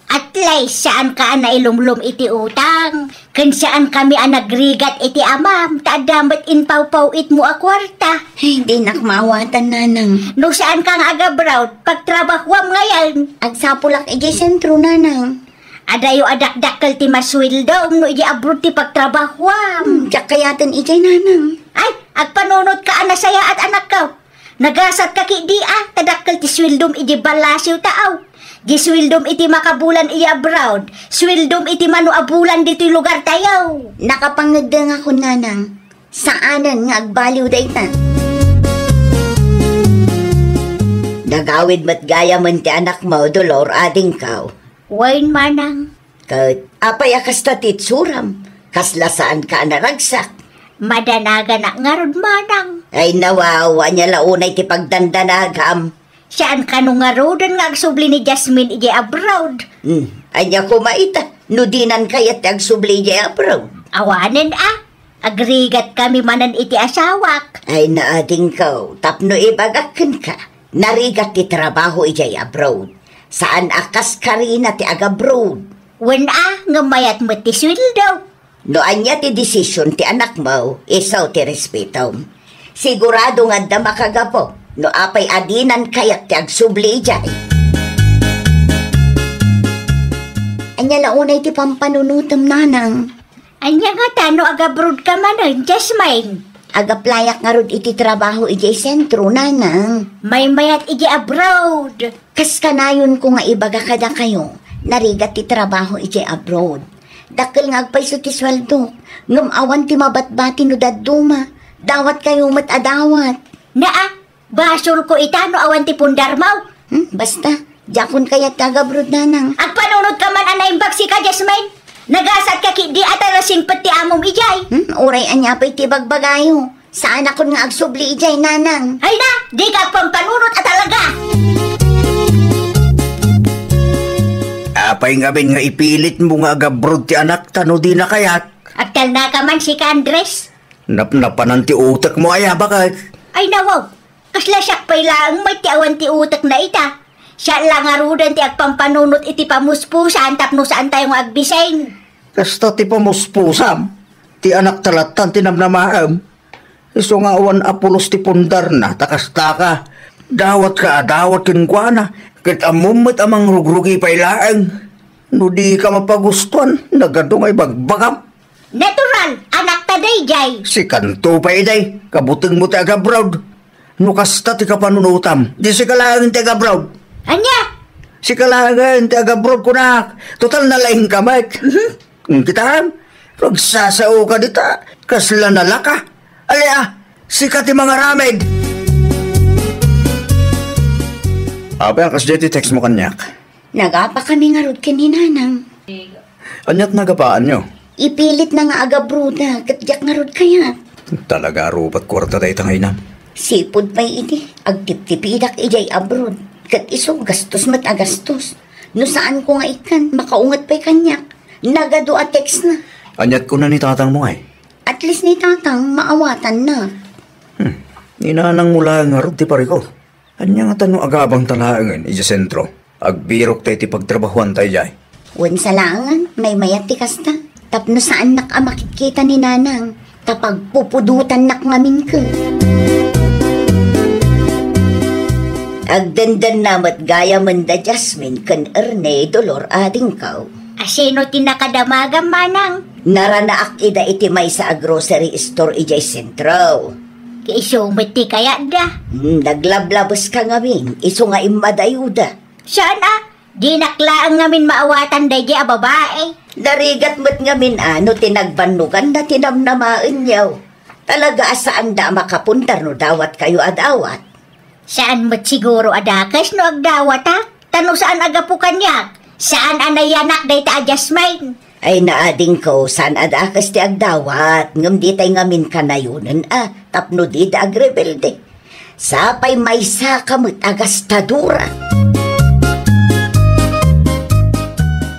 At least, saanka a nailumlom iti utang. Ken saankami a nagrigat iti amam, ta adda met impawpaw-itmo a kuarta. Ay, dinak maawatan, nanang. No saanka nga agabroad, pagtrabahuam ngayen. Agsapulak idiay sentro, nanang. Adayo a dakdakkel ti masueldom no idiay abroad ti pagtrabahuam. Hmm, diak kayaten idiay, nanang. Ay, agpanunotka a nasayaat, anakko. Nagasatka ketdi a, ta dakkel ti sueldom idiay ballasiw ta, aw. Di sueldom iti makabulan idiay abroad, sueldom iti mano a bulan ditoy lugartayo. Nakapangeddengakon, nanang. Saanen nga agbaliw dayta. Nagawid met gayamen ti anakmo, Dolor, adingko. Wen, manang. Ket apay a kasta ti itsuram? Kasla saanka a naragsak? Madanaganak ngarud, manang. Ay, nawaw, ania la unay ti pagdandanagam? Saan kano ngaruden nga agsubli ni Jasmine idiay abroad? Hmm, ania koma ita, no dinan kayat ti agsubli idiay abroad? Awanen a, agrigatkami manen iti asawak. Ay, naadingko, tapno ibagak kenka, narigat ti trabaho idiay abroad. Saan a kas Karina ti agabroad. Wen a, ngem mayat met ti sueldo. No ania ti desisyon ti anakmo, isu ti respetom. Sigurado nga adda makagapu no apay a dinan kayat ti agsubli idiay. Ania la unay ti pampanunotem, nanang? Ania ngata no agabroad ka manen, Jasmine? Agaplayak ngarud iti trabaho idiay sentro, nanang. Maymayat idiay abroad. Kas kanayonko nga ibaga kadakayo, narigat ti trabaho idiay abroad. Dakkel nga agpayso ti sueldo, ngem awan ti mabatbati no dadduma. Dawatkayo met a dawat. Naa, basolko ita no awan ti pundarmo. Hmm, basta, diakon kayat ti agabroad, nanang. Agpanunot ka man a naimbag sika, Jasmine. Nagasatka ketdi a ta nasingpet ti amom idiay. Hmm, uray ania pay ti ibagbagayo. Saanakon nga agsubli idiay, nanang. Ay na, dika agpampanunot a talaga! Apay ngamin nga ipilitmo nga agabroad ti anakta no dina kayat? Agtalnaka man sika, Andres. Napnapanan ti utekmo aya, baket? Ay, nawaw. Kasla siak pay laeng met ti awan ti utekna ita. Siak la ngaruden ti agpampanunot iti pamuspusan tapno saantayo nga agbisin. Kasta ti pamuspusam, ti anakta lattan ti namnamaem. Isu nga awan a pulos ti pundarna, ta kasta ka. Dawatka a dawat kenkuana, ket ammom met a mangrugrugi pay laeng. No dika mapagustuan, nagadu nga ibagbagam. Natural, anakta daydiay. Sikanto pay, day, kabutengmo ti agabroad. No kasta ti kapanunotam, di sika laeng ti agabroad. Ania? Sika laeng ti agabroad, kunak. Total, nalaingka met. Mhm. Ngem kitam, agsasaoka dita, kasla nalaka. Ali a, sika ti mangaramid. Apay a kasdiay ti textmo kaniak? Nagapakami ngarud ken ni Nanang. Aniat nagapaanyo? Ipilitna nga agabroda, ket diak ngarud kayat. Talaga a rubat kuarta dayta nga inam. Sipud pay idi, agtiptipidak idiay abroad. Ket isu, gastos met a gastos. No saanko nga ikkan, makaunget pay kaniak. Nagadu a textna. Aniat kuna ni tatangmo ngay? At least ni tatang, maawatanna. Hmm. Ni nanangmo laeng ngarud ti parikor. Ania ngata no agabangta laengen idiay sentro? Agbirokta iti pagtrabahuanta idiay. Wen sa laengen, maymayat ti kasta. Tapno saannak a makitkita ni Nanang, ta pagpupudotannak ngamin ket. Agdendenna met gayamen da Jasmine ken Erne, Dolor, adingko. Asino ti nakadamagam, Manang? Naranaak ida iti maysa a grocery store idiay sentro. Isu met ti kayatda. Hmm, naglablabeska ngamin, isu nga immadayoda. Saan a? Dinak laeng ngamin maawatan daydiay a babai. Narigat met ngamin a no ti nagbannoganna ti namnamaenyo. Talaga a saanda a makapundar no dawatkayo a dawat. Saan met siguro a dakes no agdawatak? Ta no saan a gapu kaniak, saan a nayanak dayta a Jasmine. Ay, naadingko, saan a dakes ti agdawat, ngem ditay ngamin kanayonen a, tapno dida agrebelde. Sapay maysaka met a gastadora.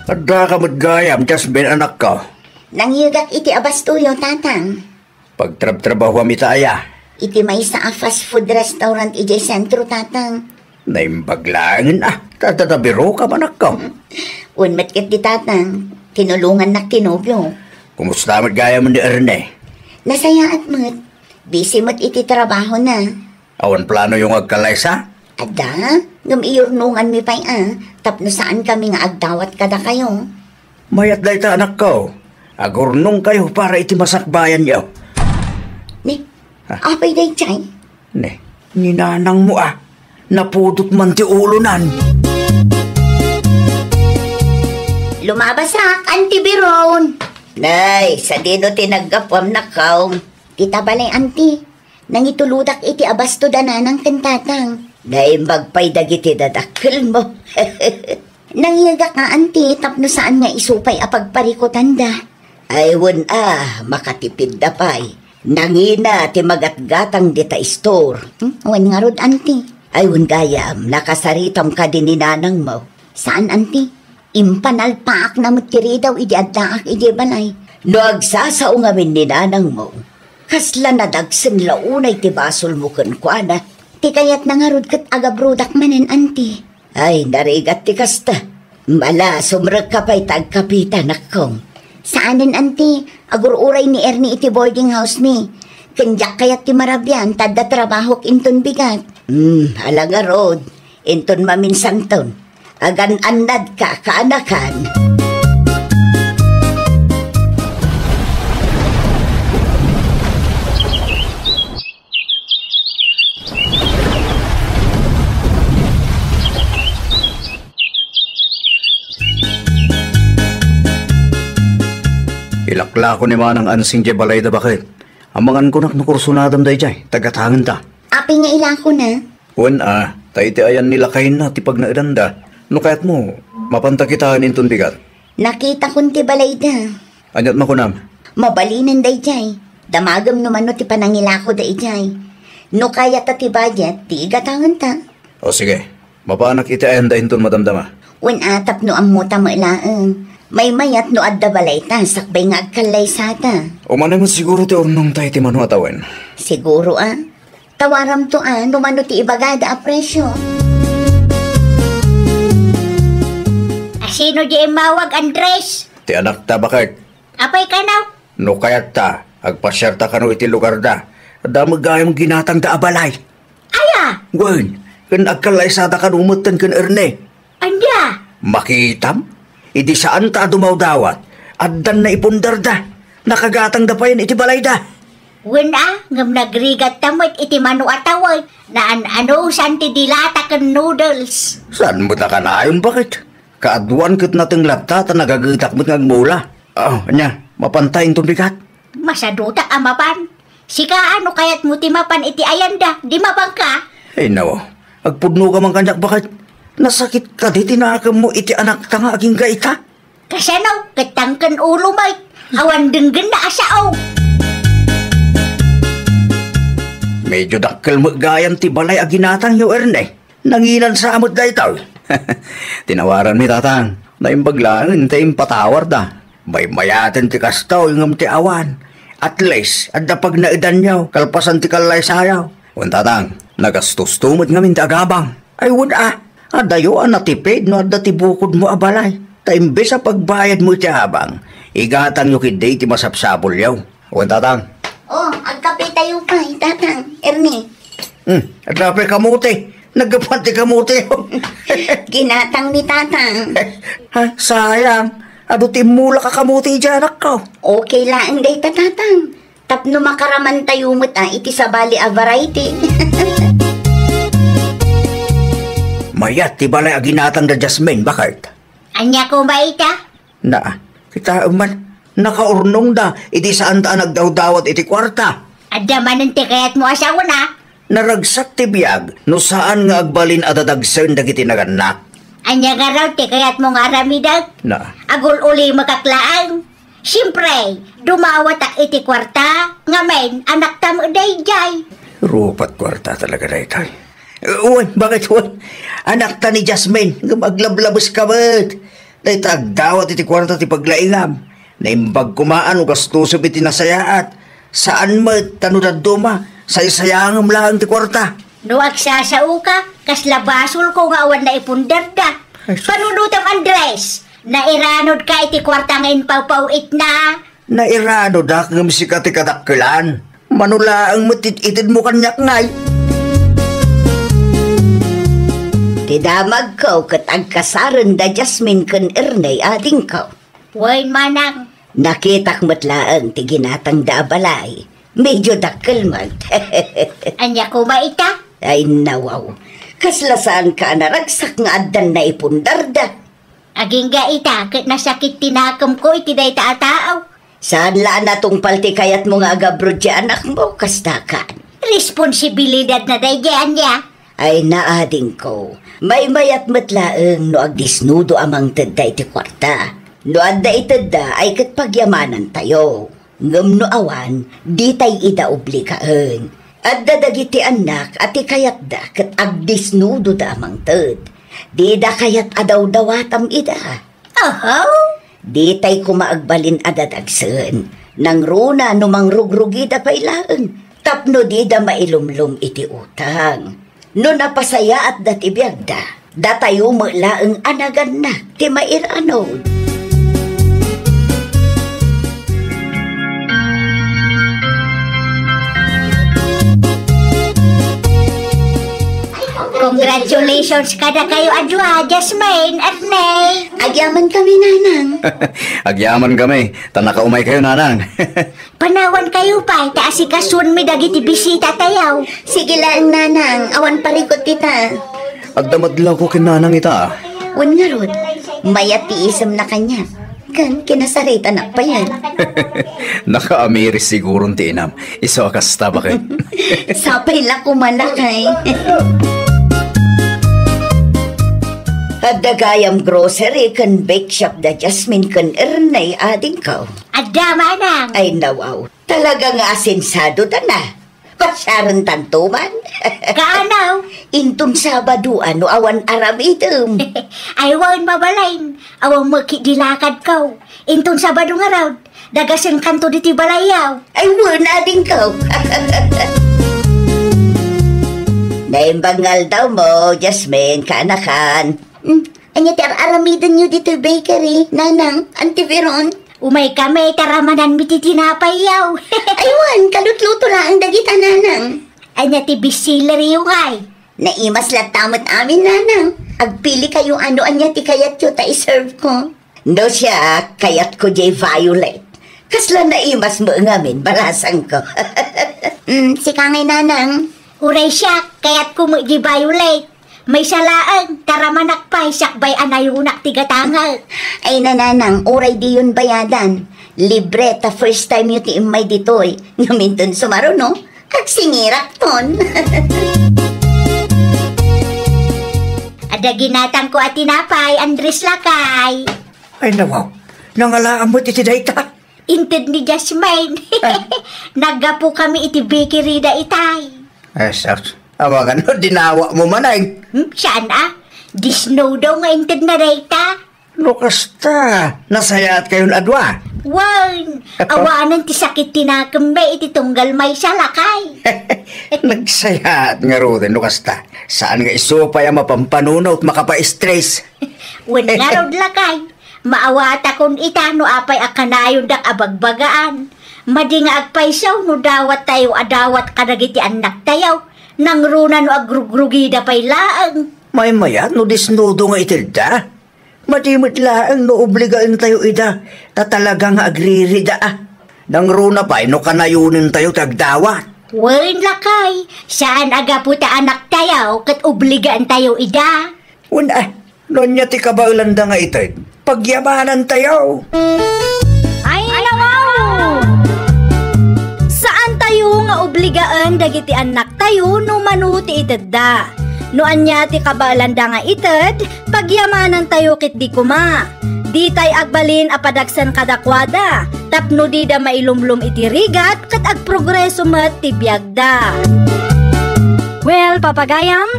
Addaka met gayam, Jasmine, anakko. Nangyegak iti abastoyo, Tatang. Pagtrabtrabahuam ita aya? Iti maysa a fast food restaurant idiay sentro, Tatang. Naimbag laengen a, ta adda birokam, anakko. Wen met ket di tatang, tinulongannak ti nobio. Kumusta met gayam ni Erne? Nasayaat met. Busy met iti trabahona. Awan planoyo nga agkallaysa? Adda, ngem iyurnonganmi pay a, tapno saankami nga agdawat kadakayo. Mayat dayta, anakko. Agurnongkayo para iti masakbayanyo. Ni, Ha? Apay daydiay? Ne, ni nanangmo a. Napudot man ti ulonan. Lumabasak, Auntie Biron. Nay, sadino ti naggapuam, nakkaw? Ti tabalay, Auntie. Nangitulodak iti abasto da nanang ken tatang. Naimbag pay dagiti dadakkelmo. Nangngegak a, Auntie, tapno saan nga isu pay a pagparikutanda. Ay, wen a, makatipidda pay. Nangina ti magatgatang dita istor. Hmm? Wen ngarud, Auntie. Ay, wen gayam, nakasaritam kadi ni nanangmo. Saan, Auntie? Impanalpaakna met ti ridaw idi addaak idiay balay. No agsasao ngamin ni nanangmo, kasla nadagsen la unay ti basolmo kenkuana. Ti kayatna ngarud ket agabrodak manen, Auntie. Ay, narigat ti kasta. Mala, sumrekka pay ta agkapita, nakkong. Saanen, Auntie. Agur-uray ni Ernie iti boarding house mi. Ken diak kayat ti marabian ta adda trabahok inton bigat. Hmm, ala ngarud. Inton maminsanton. Agan-annadka, kaanakan. Ilaklako ni Manang Ansing diay balayda, baket. Amangan kunak no kursunadam daydiay, tagatangenta. Apay nga ilakona? Wen a, ta iti ayan ni lakayna ti pagnaedanda. No kayatmo, mapanta kitaen inton bigat. Nakitakon ti balayda. Ania't makunam? Mabalinen daydiay. Damagem no mano ti panangilakoda idiay. No kayata ti budget, ti igatangenta. O sige, mapanak iti ayanda inton madamdama. Wen a, tapno ammota met laeng. Maymayat no adda balayta, sakbay nga agkallaysata. Umanay met siguro ti urnongta iti mano a tawen. Siguro a. Tawaramto a, no mano ti ibagada a presio. Asino di immawag, Andres? Ti anakta, baket. Apay kano? No kayatta, agpasiarta kano iti lugarda. Adda met gayam ginatangda a balay. Aya? Wen, ken agkallaysada kano metten ken Erne. Ania? Makitam? Idi saanta a dumawdawat, addan naipundarda. Nakagatangda payen iti balayda. Wen a, ngem nagrigatta met iti mano a tawen. Naan-anusan ti dilata ken noodles. Saan met a kanayon, baket? Kaaduan ket nateng latta ta nagagetak met nga agmula. Ah, ania, mapanta inton bigat? Masadutak a mapan. Sika, no kayatmo ti mapan iti ayanda, di mapanka? Ay, nawa. Agpudno ka man kaniak, baket. Nasakit kadi ti nakemmo iti anakta nga agingga ita? Kasano? Ket tangken ulo met. Awan denggenna a sao. Medyo dakkel met gayam ti balay a ginatangyo, Erne. Nanginansa met daytoy. Tinawaranmi, tatang. Naimbag laeng ta impatawarda. Maymayaten ti kastoy ngem ti awan. At least, adda pagnaedanyo, kalpasan ti kallaysayo. Wen, tatang, nagastosto met ngamin ti agabang. Ay, wen a, adayo a natipid no adda ti bukodmo a balay. Ta imbes a pagbayadmo iti abang, igatangyo ketdi ti masapsapulyo. Wen, tatang. Oh, agkapitayo pay, tatang. Ernie. Hmm, adda pay kamote. Naggapuan ti kamote. Ginatang ni tatang. Ha, sayang. Adu ti immulak a kamote idiay, anakko. Okay laeng dayta, tatang. Tapno makaramantayo met a iti sabali a variety. Mayat ti balay a ginatang da Jasmine, baket. Ania koma ita? Na, kitaem man, nakaurnongda idi saanta a nagdawdawat iti kuarta. Adda manen ti kayatmo a saona? Naragsak ti biag no saan nga agbalin a dadagsen dagiti nagannak. Ania ngarud ti kayatmo nga aramidek? Na. Agul-ulimekak laeng. Siempre, dumawatak iti kuarta, ngamin, anakta met daydiay. Rupat kuarta talaga daytoy. Wen, baket, wen? Anakta ni Jasmine, ngem aglablabeska met. Dayta agdawat iti kuarta ti paglaingam. Naimbag koma a no gastosem iti nasayaat. Saan met ta no dadduma, saysayangem laeng ti kuarta. No agsasaoka, kasla basolko nga awan naipundarda. Ay, sus. Panunotem, Andres, Nairanodka iti kuarta nga impawpaw-itna? Nairanodak ngem sika ti kadakkelan. Mano laeng met ti itedmo kaniak, ngay? Ti damagko ket agkasaren da Jasmine ken Erney, adingko. Wen, manang. Nakitak met laeng ti ginatangda a balay. Medio dakkel met. Ania koma ita? Ay, nawaw. Kasla saanka a naragsak nga addan naipundarda. Agingga ita, ket nasakit ti nakemko iti dayta a tao. Saan la a natungpal ti kayatmo nga agabroad ti anakmo, kasta kan? Responsibilidadna daydiay, ania? Ay, naadingko, maymayat met laeng no agdisnudo a mangtedda iti kuarta. No adda itedda, ay ket pagyamanantayo. Ngem no awan, ditay ida obligaen. Adda dagiti annak a ti kayatda ket agdisnudoda a mangted. Dida kayat a dawdawatam ida. Oho! Ditay koma agbalin a dadagsen. Nangruna no mangrugrugida pay laeng tapno dida mailumlom iti utang. No napasayaatda ti biagda, datayo met laeng a nagannak ti mairanod. Congratulations kadakayo a dua, Jasmine, Erney. Agyamankami, nanang. Agyamankami, ta nakaumaykayo, nanang. Panawankayo pay, ta asikasuenmi dagiti bisitatayo. Sige laeng, nanang, awan parikut ita. Agdamadlawko ken nanang ita. Wen ngarud, mayat ti isemna kaniak. Ken kinasaritanak payen. Nakaamiris siguron ti inam. Isu a kasta, baket. Sapay la koma, lakay. Adda gayam grocery ken bake shop da Jasmine ken Erney, adingko. Adda, manang. Ay, nawaw. Talaga nga asensadoda na. Pasiarentanto man. Kaano? Inton Sabado, no awan aramidem. Ay, wen, mabalin. Awan met ketdi lakadko. Inton Sabado ngarud, dagasenkanto ditoy balayyo. Ay, wen, adingko. Naimbag nga aldawmo, Jasmine, kaanakan. Hmm, ania ti ar-aramidenyo ditoy bakery, nanang, Auntie Veron? Umaykami, ta ramananmi ti tinapayyo. Ay, wen, kalutluto laeng dagita, nanang. Ania ti bestselleryo, ngay? Naimas latta met amin, nanang. Agpilikayo no ania ti kayatyo ta iserveko. No siak, kayatko diay violet. Kasla naimas met ngamin, balasangko. Mm, sika ngay, nanang? Uray siak, kayatko met diay violet. Maysa laeng, ta ramanak pay, sakbay a nayonak ti gatangek. Ay, nanang, uray diyon bayadan. Libre ta first time yo ti immay ditoy. Ngem inton sumaruno, agsingirakton. Adda ginatangko a tinapay, Andres, lakay. Ay, nawaw. Nangalaam met iti dayta. Inted ni Jasmine. Ah. Naggapokami iti bakery da itay. Ay, sus. Amangan no dinawatmo manen. Hmm, saan a? Disnudo nga intedna dayta. No kasta, nasayaatkayon a dua? Wen, awanen ti sakit ti nakemmi iti tunggal maysa, lakay. Nagsayaat ngaruden no kasta. Saan nga isu pay a mapampanuno ket makapa-stress. Wen ngarud, lakay. Maawatakon ita no apay a kanayondak a bagbagaan. Madi nga agpayso no dawattayo a dawat kadagiti annaktayo. Nangruna no agrugrugida pay laeng. Maymayat no disnudo nga itedda. Madi met laeng no obligaentayo ida, ta talaga nga agririda a. Nangruna pay no kanayonentayo ti agdawat. Wen, lakay, saan a gapu ta anaktayo ket obligaentayo ida. Wen, a, no ania ti kabaelanda nga ited, pagyamanantayo. Ay, nawaw! Saantayo nga obligaen dagiti annaktayo no mano ti itedda. No ania ti kabaelanda nga ited, pagyamanantayo ketdi koma. Ditay agbalin a padagsen kadakuada, tapno dida mailumlom iti rigat ket agprogreso met ti biagda. Well, papagayam,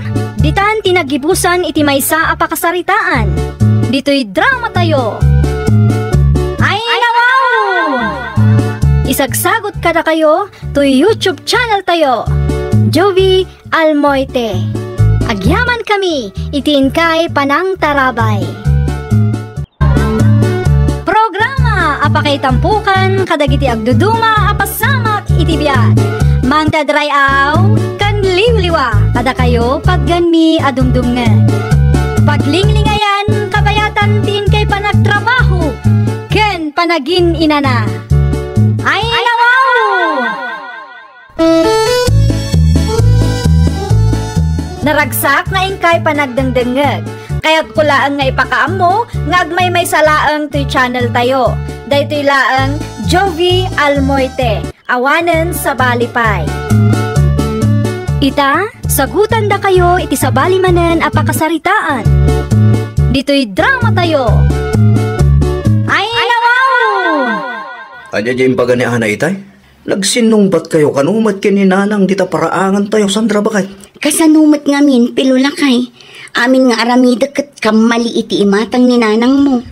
ditan ti naggibusan iti maysa a pakasaritaan. Ditoy dramatayo. Ay, nawaw! Isagsagot kadakayo toy YouTube channel tayo, Jovie Almoite. Agyamankami iti inkay panangtarabay. a pakaitampokan kadagiti agduduma a pasamak iti biag. Mangted ray-aw ken liwliwa kadakayo pagganmi a dumdumngeg. Paglinglingayan, kabayatan ti inkay panagtrabaho ken panagin-inana. Ay, nawaw! Naragsak nga inkay panagdengdengngeg. Kayatko laeng nga ipakaammo nga agmaymaysa laeng toy channel tayo. Daytoy laeng Jovie Almoite, awanen sabali pay. Ita, sagutandakayo iti sabali manen a pakasaritaan. Ditoy drama tayo. Ay, nawaw! Ania diay imbaga ni Ana itay? Nagsinnungbatkayo kano met ken ni Nanang dita paraangantayo, Sandra, baket? Kasano met ngamin, Pilo lakay? Amin nga aramidek ket kammali iti imatang ni nanangmo.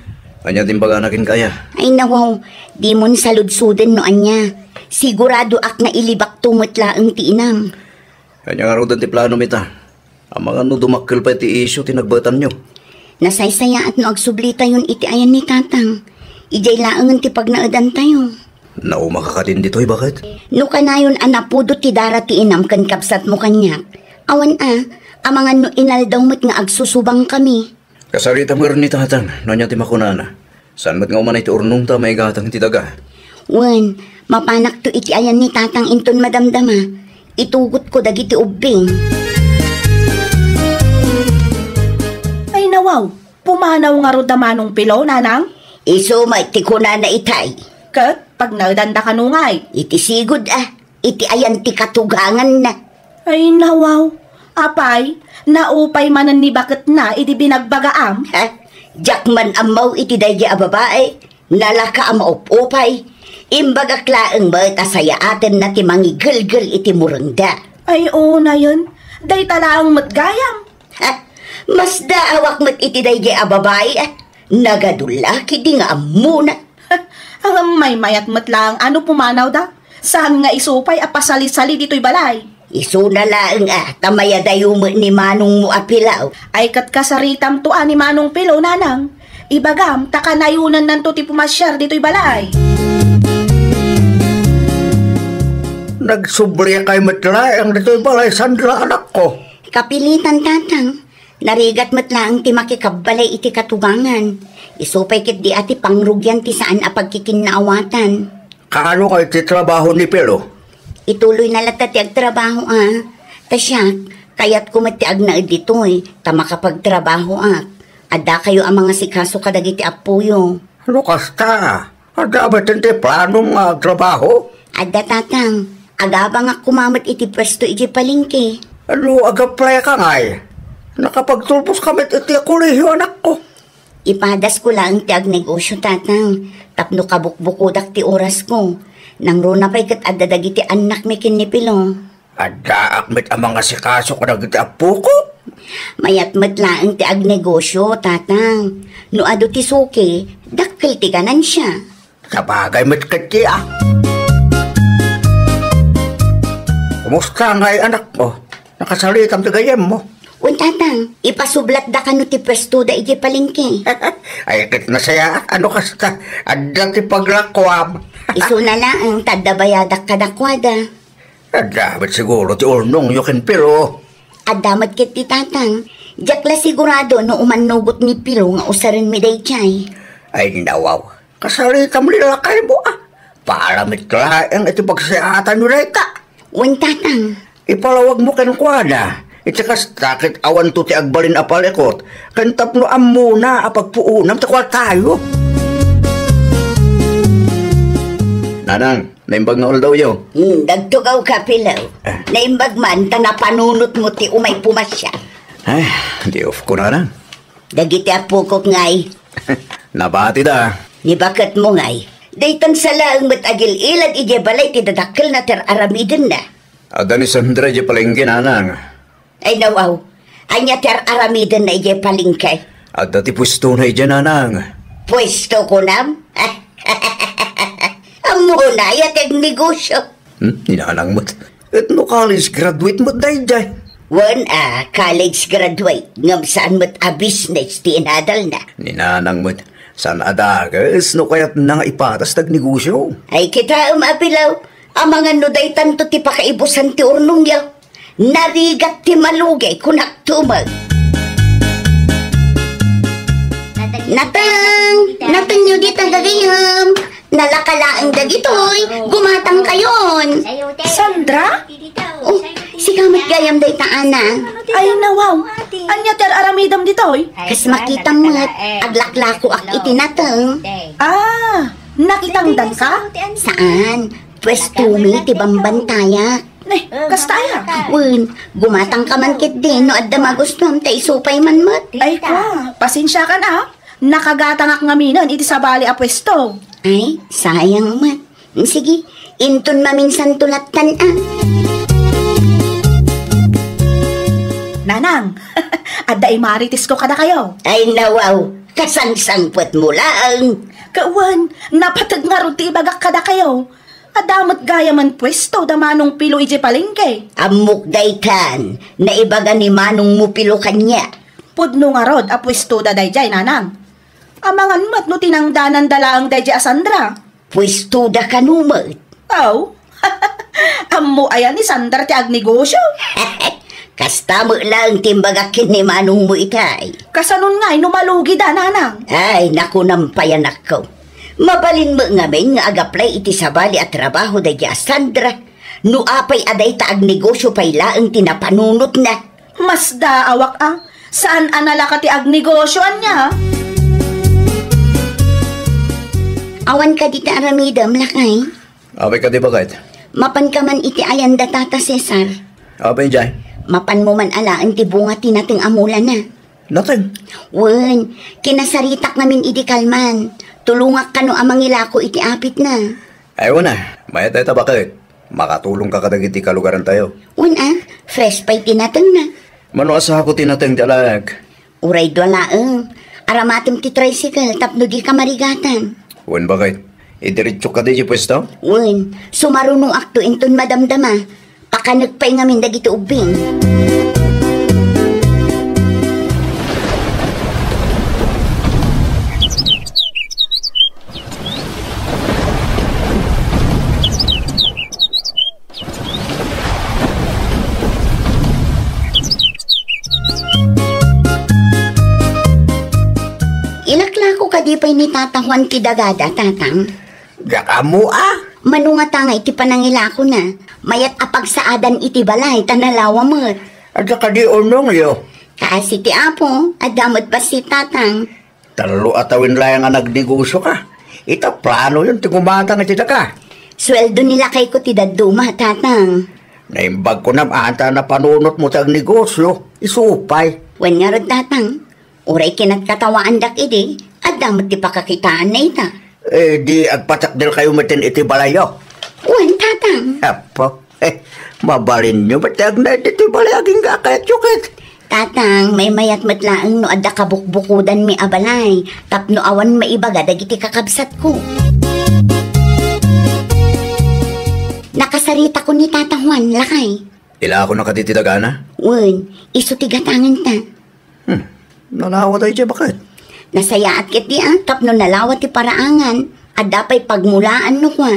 Ania ti imbagana kenka aya? Ay nawaw, dimon saludsoden no ania. Siguradoak nga ilibakto met laeng ti inam. Ania ngaruden ti planom ita? Amangan no dumakkel pay ti isyu ti nagbaetanyo. Nasaysayaat no agsublitayon iti ayan ni Tatang. Idiay laengen ti pagnaedantayo. Naumaka kadin ditoy, baket? No kanayon a napudo ti dara ti inam ken kabsatmo kaniak, awan a, amangan no inaldaw met nga agsusubangkami. Kasaritam ngarud ni Tatang no ania ti makunana. Saan met nga umanay ti urnongta a maigatang iti daga? Wen, mapanakto iti ayan ni Tatang inton madamdama. Itugotko dagiti ubbing. Ay nawaw, pumanaw ngarud da Manong Pilo, Nanang? Isu met ti kunana itay. Ket pagnaedanda kano ngay? Iti sigud a, iti ayan ti katuganganna. Ay nawaw, apay, naupay manen ni baketna idi binagbagaam? Ha? Diak man ammo iti daydi a babai. Nalaka a maup-upay. Imbagak laeng met a sayaatenna ti mangigelgel iti murengda. Ay, unayen, dayta laeng met gayam. Ha? Masdaawak met iti daydi a babai, a. Nagadulla ketdi nga ammona. Ngem maymayat met laeng a no pumanawda. Saan nga isu pay a pasalisali ditoy balay. Isuna laeng a, ta mayadayo met ni manongmo a Pilaw. Ay, ket kasaritamto a ni Manong Pilo, Nanang. Ibagam, ta kanayonennanto ti pumasiar ditoy balay. Nagsublikayo met laeng ditoy balay, Sandra, anakko. Kapilitan, Tatang. Narigat met laeng ti makikabbalay iti katugangan. Isu pay ketdi a ti pangrugian ti saan a pagkikinnaawatan. Kaano ngay ti trabaho ni Pilo? Ituloyna latta ti agtrabaho a. Ta siak, kayatko met ti agnaed ditoy, ta makapagtrabahoak. Addakayo a mangasikaso kadagiti appoyo. No kasta, adda met ti planom nga agtrabaho? Adda, Tatang. Agabangak koma met iti puesto iti palengke. No agaplayka ngay, nakapagtulboska met iti kolehio, anakko. Ipadasko laeng ti agnegosio, Tatang, tapno kabukbukodak ti orasko. Nangruna pay ket adda dagiti annakmi ken ni Pilo. Addaak met a mangasikaso kadagiti appoko. Mayat met laeng ti agnegosio, Tatang. No adu ti suki, dakkel ti ganansia. Sabagay met ketdi a. Kumusta ngay, anakko? Nakasaritam ti gayyemmo? Wen, Tatang, ipasublatda kano ti puestoda idiay palengke. Ay, ket nasayaat a no kasta, adda ti paglakuam. Isuna laeng ta adda bayadak kadakuada. Adda met siguro ti urnongyo ken Pilo. Adda met ketdi, Tatang. Diak la sigurado no umannugot ni Pilo nga usarenmi daydiay. Ay, nawaw. Kasaritam ni lakaymo a. Para met laeng iti pagsayaatanyo dayta. Wen, Tatang. Ipalawagmo kenkuana. Iti kasta ket awanto ti agbalin a palikut, ken tapno ammona a pagpuonam ti kuartayo. Nanang, naimbag nga aldawyo. Hmm, nagtugawka, Pilo. Ah. Naimbag man ta napanunotmo ti umay pumasia. Ay, di of ko, Nanang. Dagiti appokok ngay. Nabatida. Ni baketmo ngay. Daytan sa laeng met agil-ilad idiay balay ti dadakkelna ti ar-aramidenna. Adda ni Sandra idiay palengke, Nanang. Ay, nawaw. Ania ti ar-aramidenna idiay palengke? Adda ti puestona idiay, Nanang. Puesto, kunam? Ammona aya ti agnegosio? Hmm, ni Nanang met. Ket no college graduate met daydiay? Wen a, college graduate, ngem saan met a business ti inadalna. Ni Nanang met. Saan a dakes no kayatna nga ipatas ti agnegosyo? Ay, kitaem a bilaw, amangan no daytanto ti pakaibusan ti urnongyo. Narigat ti malugay, kunak tumag. Nateng! Natengyo dita gagayem! Nalaka laeng dagitoy, gumatangkayon. Sandra? Oh, sika met gayam dayta, Ana. Ay, nawaw. Ania ti ar-aramidem ditoy? Kas makitam met, aglaklakoak iti nateng. Ah, nakitangdanka? Saan? Puestomi ti bambantayak. Ne, kasta aya? Wen, gumatangka man ketdi no adda magustuam ta isupay man met. Ay, kua, pasensiakan a. Nakagatangak ngaminen iti sabali a puesto. Ay, sayang met. Sige, inton maminsanto lattan a. Nanang, adda imaritesko kadakayo. Ay, nawaw, kasangsangpetmo laeng. Kawan, napateg ngarud ti ibagak kadakayo. Adda met gayamen puesto da Manong Pilo idiay palengke. Ammok daytan, naibaga ni Manongmo Pilo kaniak. Pudno ngarud a puestoda daydiay, Nanang. Amangan met no tinangdananda laeng daydiay a Sandra. Puestoda kano met? Aw, ammo aya ni Sandra ti agnegosyo? Kasta met laeng ti imbagak ken ni Manongmo itay. Kasanon ngay no malugida, Nanang? Ay, nakunam pay, anakko. Mabalin met ngamin nga agaplay iti sabali a trabaho daydiay a Sandra no apay a dayta agnegosyo pay laeng ti napanunotna. Masdaawak a, saan a nalaka ti agnegosyo, ania? Awan kadi ti aramidem, lakay? Apay kadi, baket? Mapanka man iti ayanda, Tata Cesar. Apay idiay? Mapanmo man alaen ti bunga ti nateng a mulana. Nateng? Wen, kinasaritak ngamin idi kalman. Tulongak kano a mangilako iti apitna. Ay, wen a, mayat dayta, baket. Makatulongka kadagiti kalugarantayo. Wen a, fresh pay ti natengna. Mano a sako ti nateng ti alaek? Uray dua laeng. Aramatem ti tricycle tapno dika marigatan. Wen, baket. Idiretsok kadi diay puesto? Wen, sumarunoakto inton madamdama. Pakanek pay ngamin dagiti ubbing. Ilaklako kadi pay ni Tata Juan ti dagada, Tatang? Diak ammo a. Mano ngata nga iti panangilakona, mayat a pagsaadan iti balay ta nalawa met. Adda kadi unongyo? Kaasi ti Apo, adda met bassit, Tatang. Tallo a tawen laeng a nagnegosioka. Ita, planoyon ti gumatang iti daga. Sueldo ni lakayko ti dadduma, Tatang. Naimbag ko nam ata napanunotmo ti agnegosio. Isu pay. Wen ngarud, Tatang. Uray kinatkattawaandak idi, adda met ti pakakitaanna ita. Eh, di agpatakderkayo metten iti balayyo? Wen, Tatang. Apo, eh, mabalinyo met ti agnaed iti balay agingga a kayatyo ket. Tatang, maymayat met laeng no adda kabukbukodanmi a balay, tapno awan maibaga dagiti kakabsatko. Nakasaritakon ni Tata Juan, lakay. Ilakonaka ti dagana? Wen, isu ti gatangenta. Hmm. Nalawa daydiay, baket? Nasayaat ketdi a, tapno nalawa ti paraangan, adda pay pagmulaan no kua.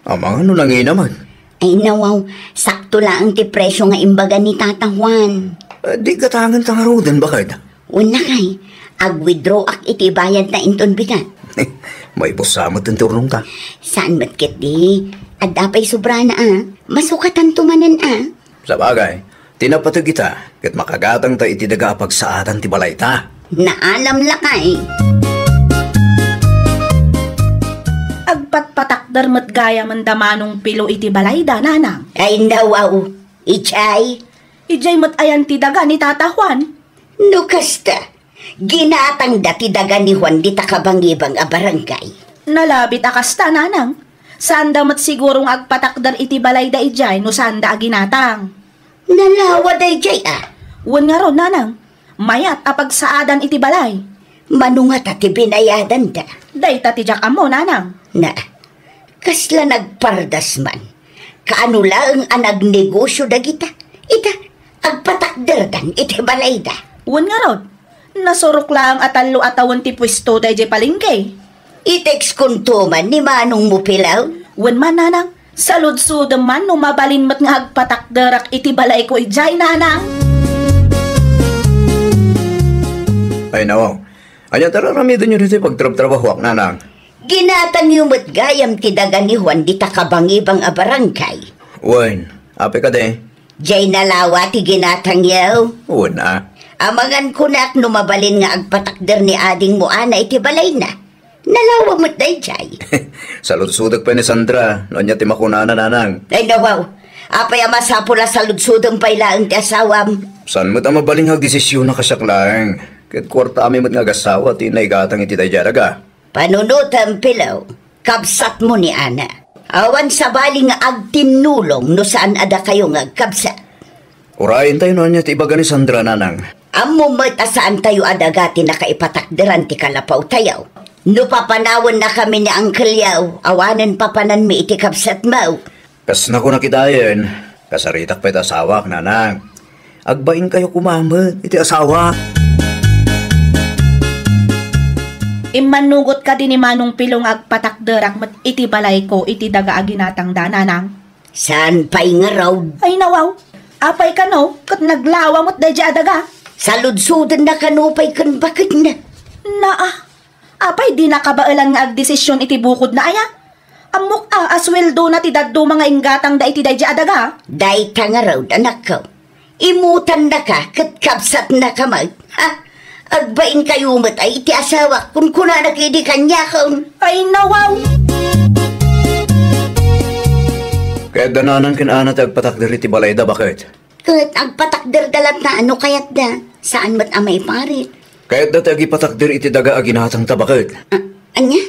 Amangan no nangina man. Ay, nawaw, sakto laeng ti presio nga imbaga ni Tata Juan. Eh, di gatangenta ngaruden, baket? Wen, lakay, agwithdraw-ak iti bayadta inton bigat. Maibusa met ti urnongta. Saan met ketdi, adda pay sobrana a. Masukatanto manen a. Sabagay, ti napateg ita, ket makagatangta iti daga a pagsaadan ti balayta. Naalam, lakay. Agpatpatakder met gayamen da Manong Pilo iti balayda, Nanang. Ay, nawaw. Idiay? Idiay met ayan ti daga ni Tata Juan? No kasta, ginatangda ti daga ni Juan dita kabangibang a barangay. Nalabit a kasta, Nanang. Saanda met siguro nga agpatakder iti balayda idiay no saanda a ginatang. Nalawa daydiay a. Wen ngarud, Nanang. Mayat a pagsaadan iti balay. Mano ngata ti binayadanda? Dayta ti diak ammo, Nanang. Na, kasla nagpardas man. Kaano laeng a nagnegosio dagita? Ita, agpatakderdan iti balayda. Wen ngarud, Nasurok laeng a tallo a tawen ti puesto daydiay palengke. I-text kunto man ni manongmo, Pilaw? Wen man, nanang. Saludsodem man no mabalin met nga agpatakderak iti balayko idiay, nanang. Ay, nawaw. Ania ti ar-aramidenyo ditoy pagtrabtrabahoak, nanang? Ginatangyo met gayam ti daga ni Juan dita kabangibang a barangay. Wen, apay kadi? Diay nalawa ti ginatangyo. Wen a. Amangan kunak no mabalin nga agpatakder ni adingmo Ana iti balayna. Nalawa met daydiay. Saludsodek pay ni Sandra no ania ti makunana, nanang. Ay, nawaw. Apay a masapul a saludsodem pay laeng ti asawam? Saan met a mabalin nga agdesisiona a siak laeng? Ket kuartami met nga agassawa ti naigatang iti daydiay a daga. Panunotem, Pilaw, kabsatmo ni Ana. Awan sabali nga agtinnulong no saan a dakayo nga agkabsat. Urayentayo no ania ti ibaga ni Sandra, nanang. Ammom met a saantayo a daga ti nakaipatakderan ti kalapawtayo. No papanawennakami ni Uncle Yao, awanen papananmi iti kabsatmo. Kas nakunak itayen, kasaritak pay ti asawak, nanang. Agbainkayo koma met iti asawak. Immannugot kadi ni Manong Pilo nga agpatakderak met iti balayko iti daga a ginatangda, nanang? Saan pay ngarud? Ay, nawaw. Apay kano, ket naglawa met daydiay a daga? Saludsodenna kano pay ken baketna? Naa, apay dina kabaelan nga agdesisyon iti bukodna aya? Ammok a, a suweldona ti dadduma nga inggatangda iti daydiay a daga? Dayta ngarud, anakko. Imutannaka ket kabsatnaka met. Ha? Agbainkayo met ay iti asawak, kunkunana idi kaniakon. Ay, nawaw! Kayatda nanang ken Ana ti agpatakder iti balayda, baket? Ket agpatakderda latta no kayatda. Saan met a maiparit. Kayatda ti agipatakder iti daga a ginatangta, baket? A-, ania?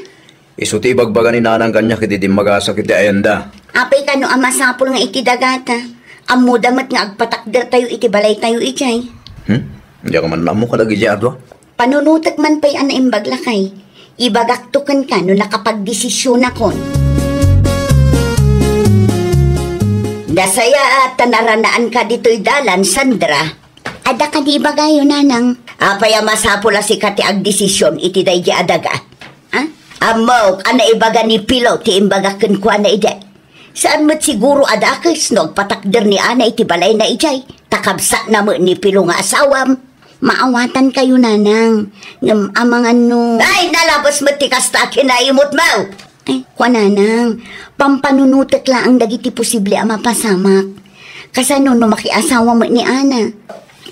Isu ti ibagbaga ni nanang kaniak idi dimmagasek iti ayanda. Apay kano a masapul nga iti dagata? Ammoda met nga agpatakdertayo iti balaytayo idiay. Hmm? Diak man ammo kadagidiay a dua. Panunotek man pay a naimbag, lakay. Ibagakto kenka no nakapagdesisyonakon. Nasayaat ta naranaanka ditoy dalan, Sandra. Adda kadi ibagayo, nanang? Apay a masapul a sika ti agdesisyon iti daydi a daga? Ha? Ammok a naibaga ni Pilo ti imbaga kenkuana idi. Saan met siguro a dakes no agpatakder ni Ana iti balayna idiay, ta kabsatna met ni Pilo nga asawam. Maawatankayo, nanang. Ngem amangan no... Ay, nalabes met ti kasta a kinaimutmo! Ay, kua, nanang, pampanunotek laeng dagiti posible a mapasamak. Kasano no makiasawa met ni Ana?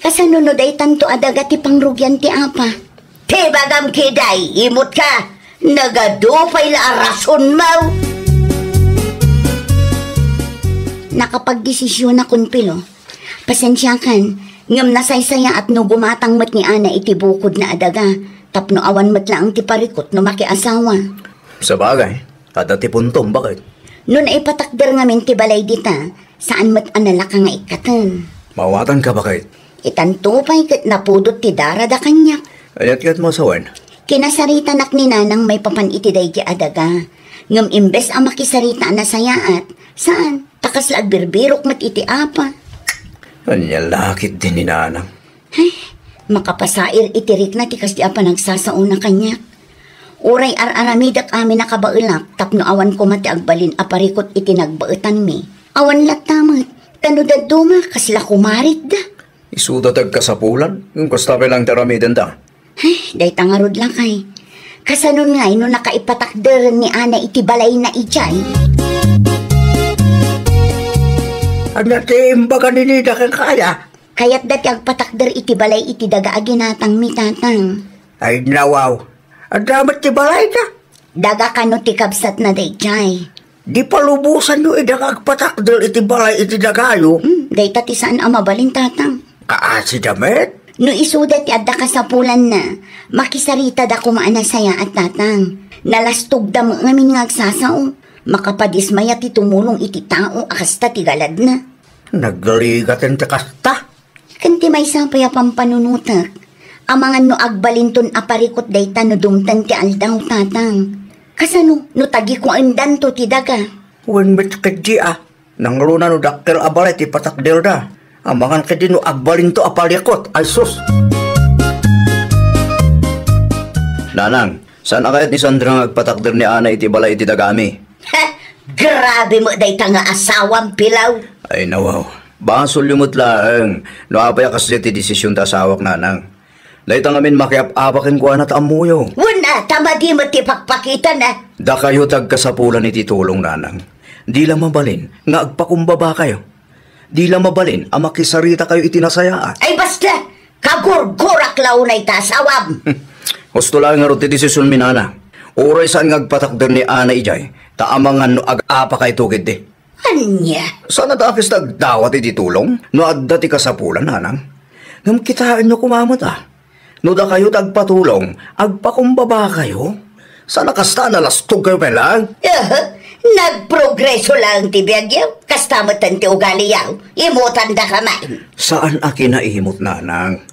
Kasano no daytanto a daga ti pangrugian ti apa? Ti bagam kiday, imutka, nagadu pay la a rasonmo. Nakapagdesisyonakon, Pilo. Pasensiakan, ngem nasaysayaat no gumatang met ni Ana iti bukodna a daga, tapno awan met laeng ti parikut no makiasawa. Sabagay, adda ti puntom, baket? No naipatakder ngamin ti balay dita, saan met a nalaka nga ikkaten. Maawatanka, baket? Itanto pay ket napudot ti darada kaniak. Ayat ket masawen. Kinasaritanak ni nanang maipapan iti daydi a daga. Ngem imbes a makisarita a nasayaat, saan? Ta kasla agbirbirok met iti apa. Ania la ketdi ni nanang? Ay, makapasair iti rikna ti kasdi a panagsasaona kaniak. Uray ar-aramidek amin a kabaelak tapno awan koma ti agbalin a parikut iti nagbaetanmi. Awan latta met, ta no dadduma, kasla kumaritda. Isuda ti agkasapulan, ngem kasta pay laeng ti aramidenda. Ay, dayta ngarud, lakay. Kasanon ngay no nakaipatakderen ni Ana iti balayna idiay? Ania ti imbaga ni Nida kenka aya? Kayatda ti agpatakder iti balay iti daga a ginatangmi, tatang. Ay, nawaw. Adda met ti balayda? Daga kano ti kabsatna daydiay. Di palubosanyo ida nga agpatakder iti balay iti dagayo? Hmm, dayta ti saan a mabalin, tatang. Kaasida met? No isuda ti adda kasapulanna, makisaritada koma a nasayaat, tatang. Nalastogda met ngamin nga agsasao. Makapadismaya ti tumulong iti tao a kasta ti galadna. Nagligaten ti kasta. Ken ti maysa pay a pampanunotek, amangan no agbalinton a parikut dayta no dumteng ti aldaw, tatang. Kasano no tagikuendanto ti daga? Wen met ketdi a, nangruna no dakkel a balay ti patakderda. Amangan ketdi no agbalinto a parikut, ay sus! Nanang, saan a kayat ni Sandra nga agpatakder ni Ana iti balay iti dagami? Heh, grabe met dayta nga asawam, Pilaw. Ay, nawaw. Basolyo met laeng no apay a kasdiay ti desisyon ti asawak, Nanang. Dayta ngamin makiap-apa kenkuana ta ammoyo. Wen a, ta madi met ti pakpakitana. Dakayo ti agkasapulan iti tulong, Nanang. Di la mabalin nga agpakumbabakayo. Di la mabalin a makisaritakayo iti nasayaat. Ay, basta! Kagurgurak la unay ta asawam! Husto laeng ngarud ti desisionmi, Nanang. Uray saan nga agpatakder ni Ana idiay, ta amangan no ag-apakayto ketdi. Ania? Saan a dakes ti agdawat iti tulong no adda ti kasapulan, Nanang? Ngem kitaenyo koma met a, no dakayo ti agpatulong, agpakumbabakayo. Saan a kasta a nalastogkayo pay laeng? Eh, nagprogreso laeng ti biagyo. Kasta metten ti ugaliyo. Imutandaka man. Saan a kinaimut, Nanang.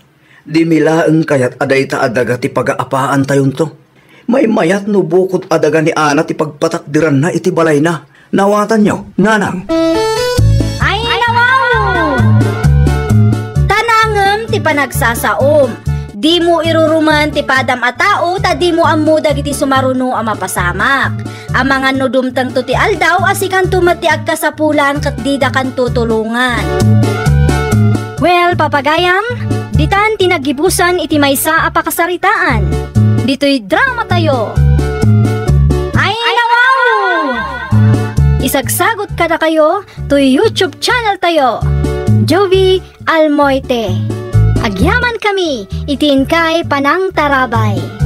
Dimi laeng kayat a dayta a daga ti pagaapaantayonto. Maymayat no bukod a daga ni Ana ti pagpatakderanna iti balayna. Nawatanyo, Nanang. Ay, nawaw! Tanangem ti panagsasaom. Dimo irurumen ti padam a tao ta dimo ammo dagiti sumaruno a mapasamak. Amangan no dumtengto ti aldaw a sikanto met ti agkasapulan ket didakanto tulongan. Well, papagayam, ditan ti naggibusan iti maysa a pakasaritaan. Ditoy dramatayo. Ay, nawaw! Isagsagot kadakayo toy YouTube channel tayo, Jovi Almoite. Agyaman kami iti inkay panangtarabay.